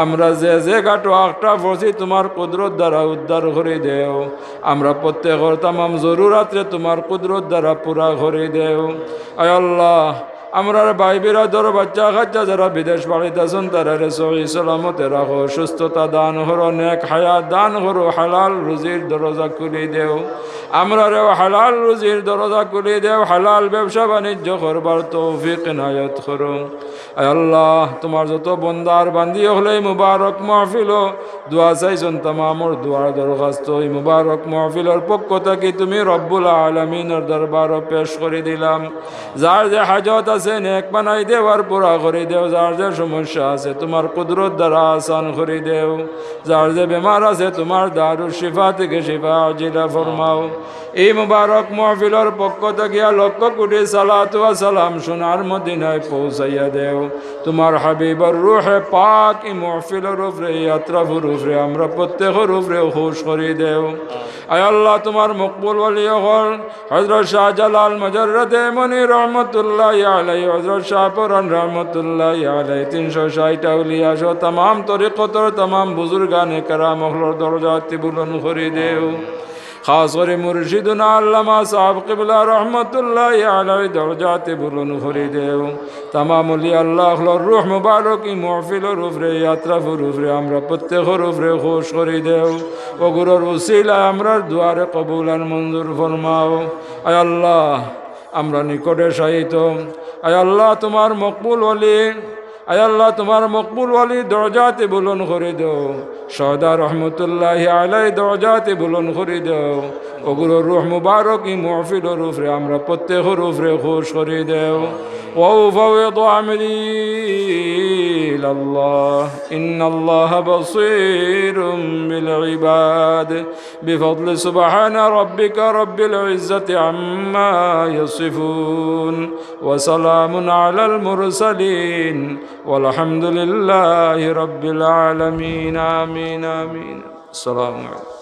আমরা যে যে ঘাটো আটকা পড়ছি, তুমার কুদরত দ্বারা উদ্ধার করি দেও। আমরা প্রত্যেকর তামাম জরুরাতরে তুমার কুদরত দ্বারা পুরা করি দেও। আয় আল্লাহ, আমরার ভাই বিরাদর বাচ্চা কাচ্চা যারা বিদেশ বাড়িত আছইন, তারারে সহি সালামতে রাখো, সুস্থতা দান করো, নেক হায়াত দান করো, হালাল রুজির দরজা খুলি দেও। আমরারেও হালাল রুজির দরজা খুলি দেও, হালাল ব্যবসা বাণিজ্য করবার তৌফিক এনায়েত করো। আয় আল্লাহ, তুমার যত বন্দার বান্দি অকলে এই মুবারক মাহফিলো দোয়া চাইছইন, তামামর দোয়ার দরখাস্ত এই মুবারক মাহফিলর পক্ষ থাকি তুমি রব্বুল আলামিনর দরবারো পেশ করি দিলাম। যার যে হাজত আছে, নেক বানাই দেও আর পুরা করি দেও। যার যে সমস্যা আছে, তুমার কুদরত দ্বারা আসান করি দেও। যার যে বেমার আছে, তুমার দারুশ শিফা থাকি শিফা আজিলা ফরমাও। এই মুবারক মাহফিলর পক্ষ থাকিয়া লক্ষ কোটি সালাত ওয়া সালাম সোনার মদিনায় পৌঁছাইয়া দেও। তুমার হাবিবর রুহে পাক এই মাহফিলর উপরে, এই আতরাফর উপরে, আমরা প্রত্যেকর উপরে খুশ করি দেও। আয় আল্লাহ, তুমার মকবুল ওলি অকল হযরত শাহজালাল মুজাররদে মনি রহমতুল্লাহি আলাইহি, হযরত শাহপরান রহমতুল্লাহি আলাইহি, তিনশো ষাইট আউলিয়া সহ তামাম তরিকতর তামাম বুজুর্গানে কেরাম অকলর দরজাতে বুলন্দ করি দেও। খাস করি মুর্শিদুনা আল্লামা সাহেব কিবলা রহমতুল্লাহি আলাইহির দরজাতে বুলন্দ করি দেও। তামাম অলি আল্লাহ অকলর রুহ মুবারক এই মাহফিলর উপরে, এই আতরাফর উপরে, আমরা প্রত্যেকর উপরে খুশ করি দেও। অগুরর উসিলায় আমরার দোয়ারে কবুল আর মঞ্জুর ফরমাও। আয় আল্লাহ, আমরা নিকটে শায়িত, আয় আল্লাহ, তুমার মকবুল ওলি, আয় আল্লাহ, তুমার মকবুল ওলির দরজাতে বুলন্দ করি দেও। শহদা রহমতুল্লাহি আলাইহির দরজাতে বুলন্দ করি দেও। অগুরর রুহ মুবারক এই মাহফিলর উপরে, আমরা প্রত্যেকর উপরে খুশ করি দেও। وأفوض أمري إلى الله إن الله بصير بالعباد بفضل سبحان ربك رب العزة عما يصفون وسلام على المرسلين والحمد لله رب العالمين. آمين، آمين. السلام عليكم.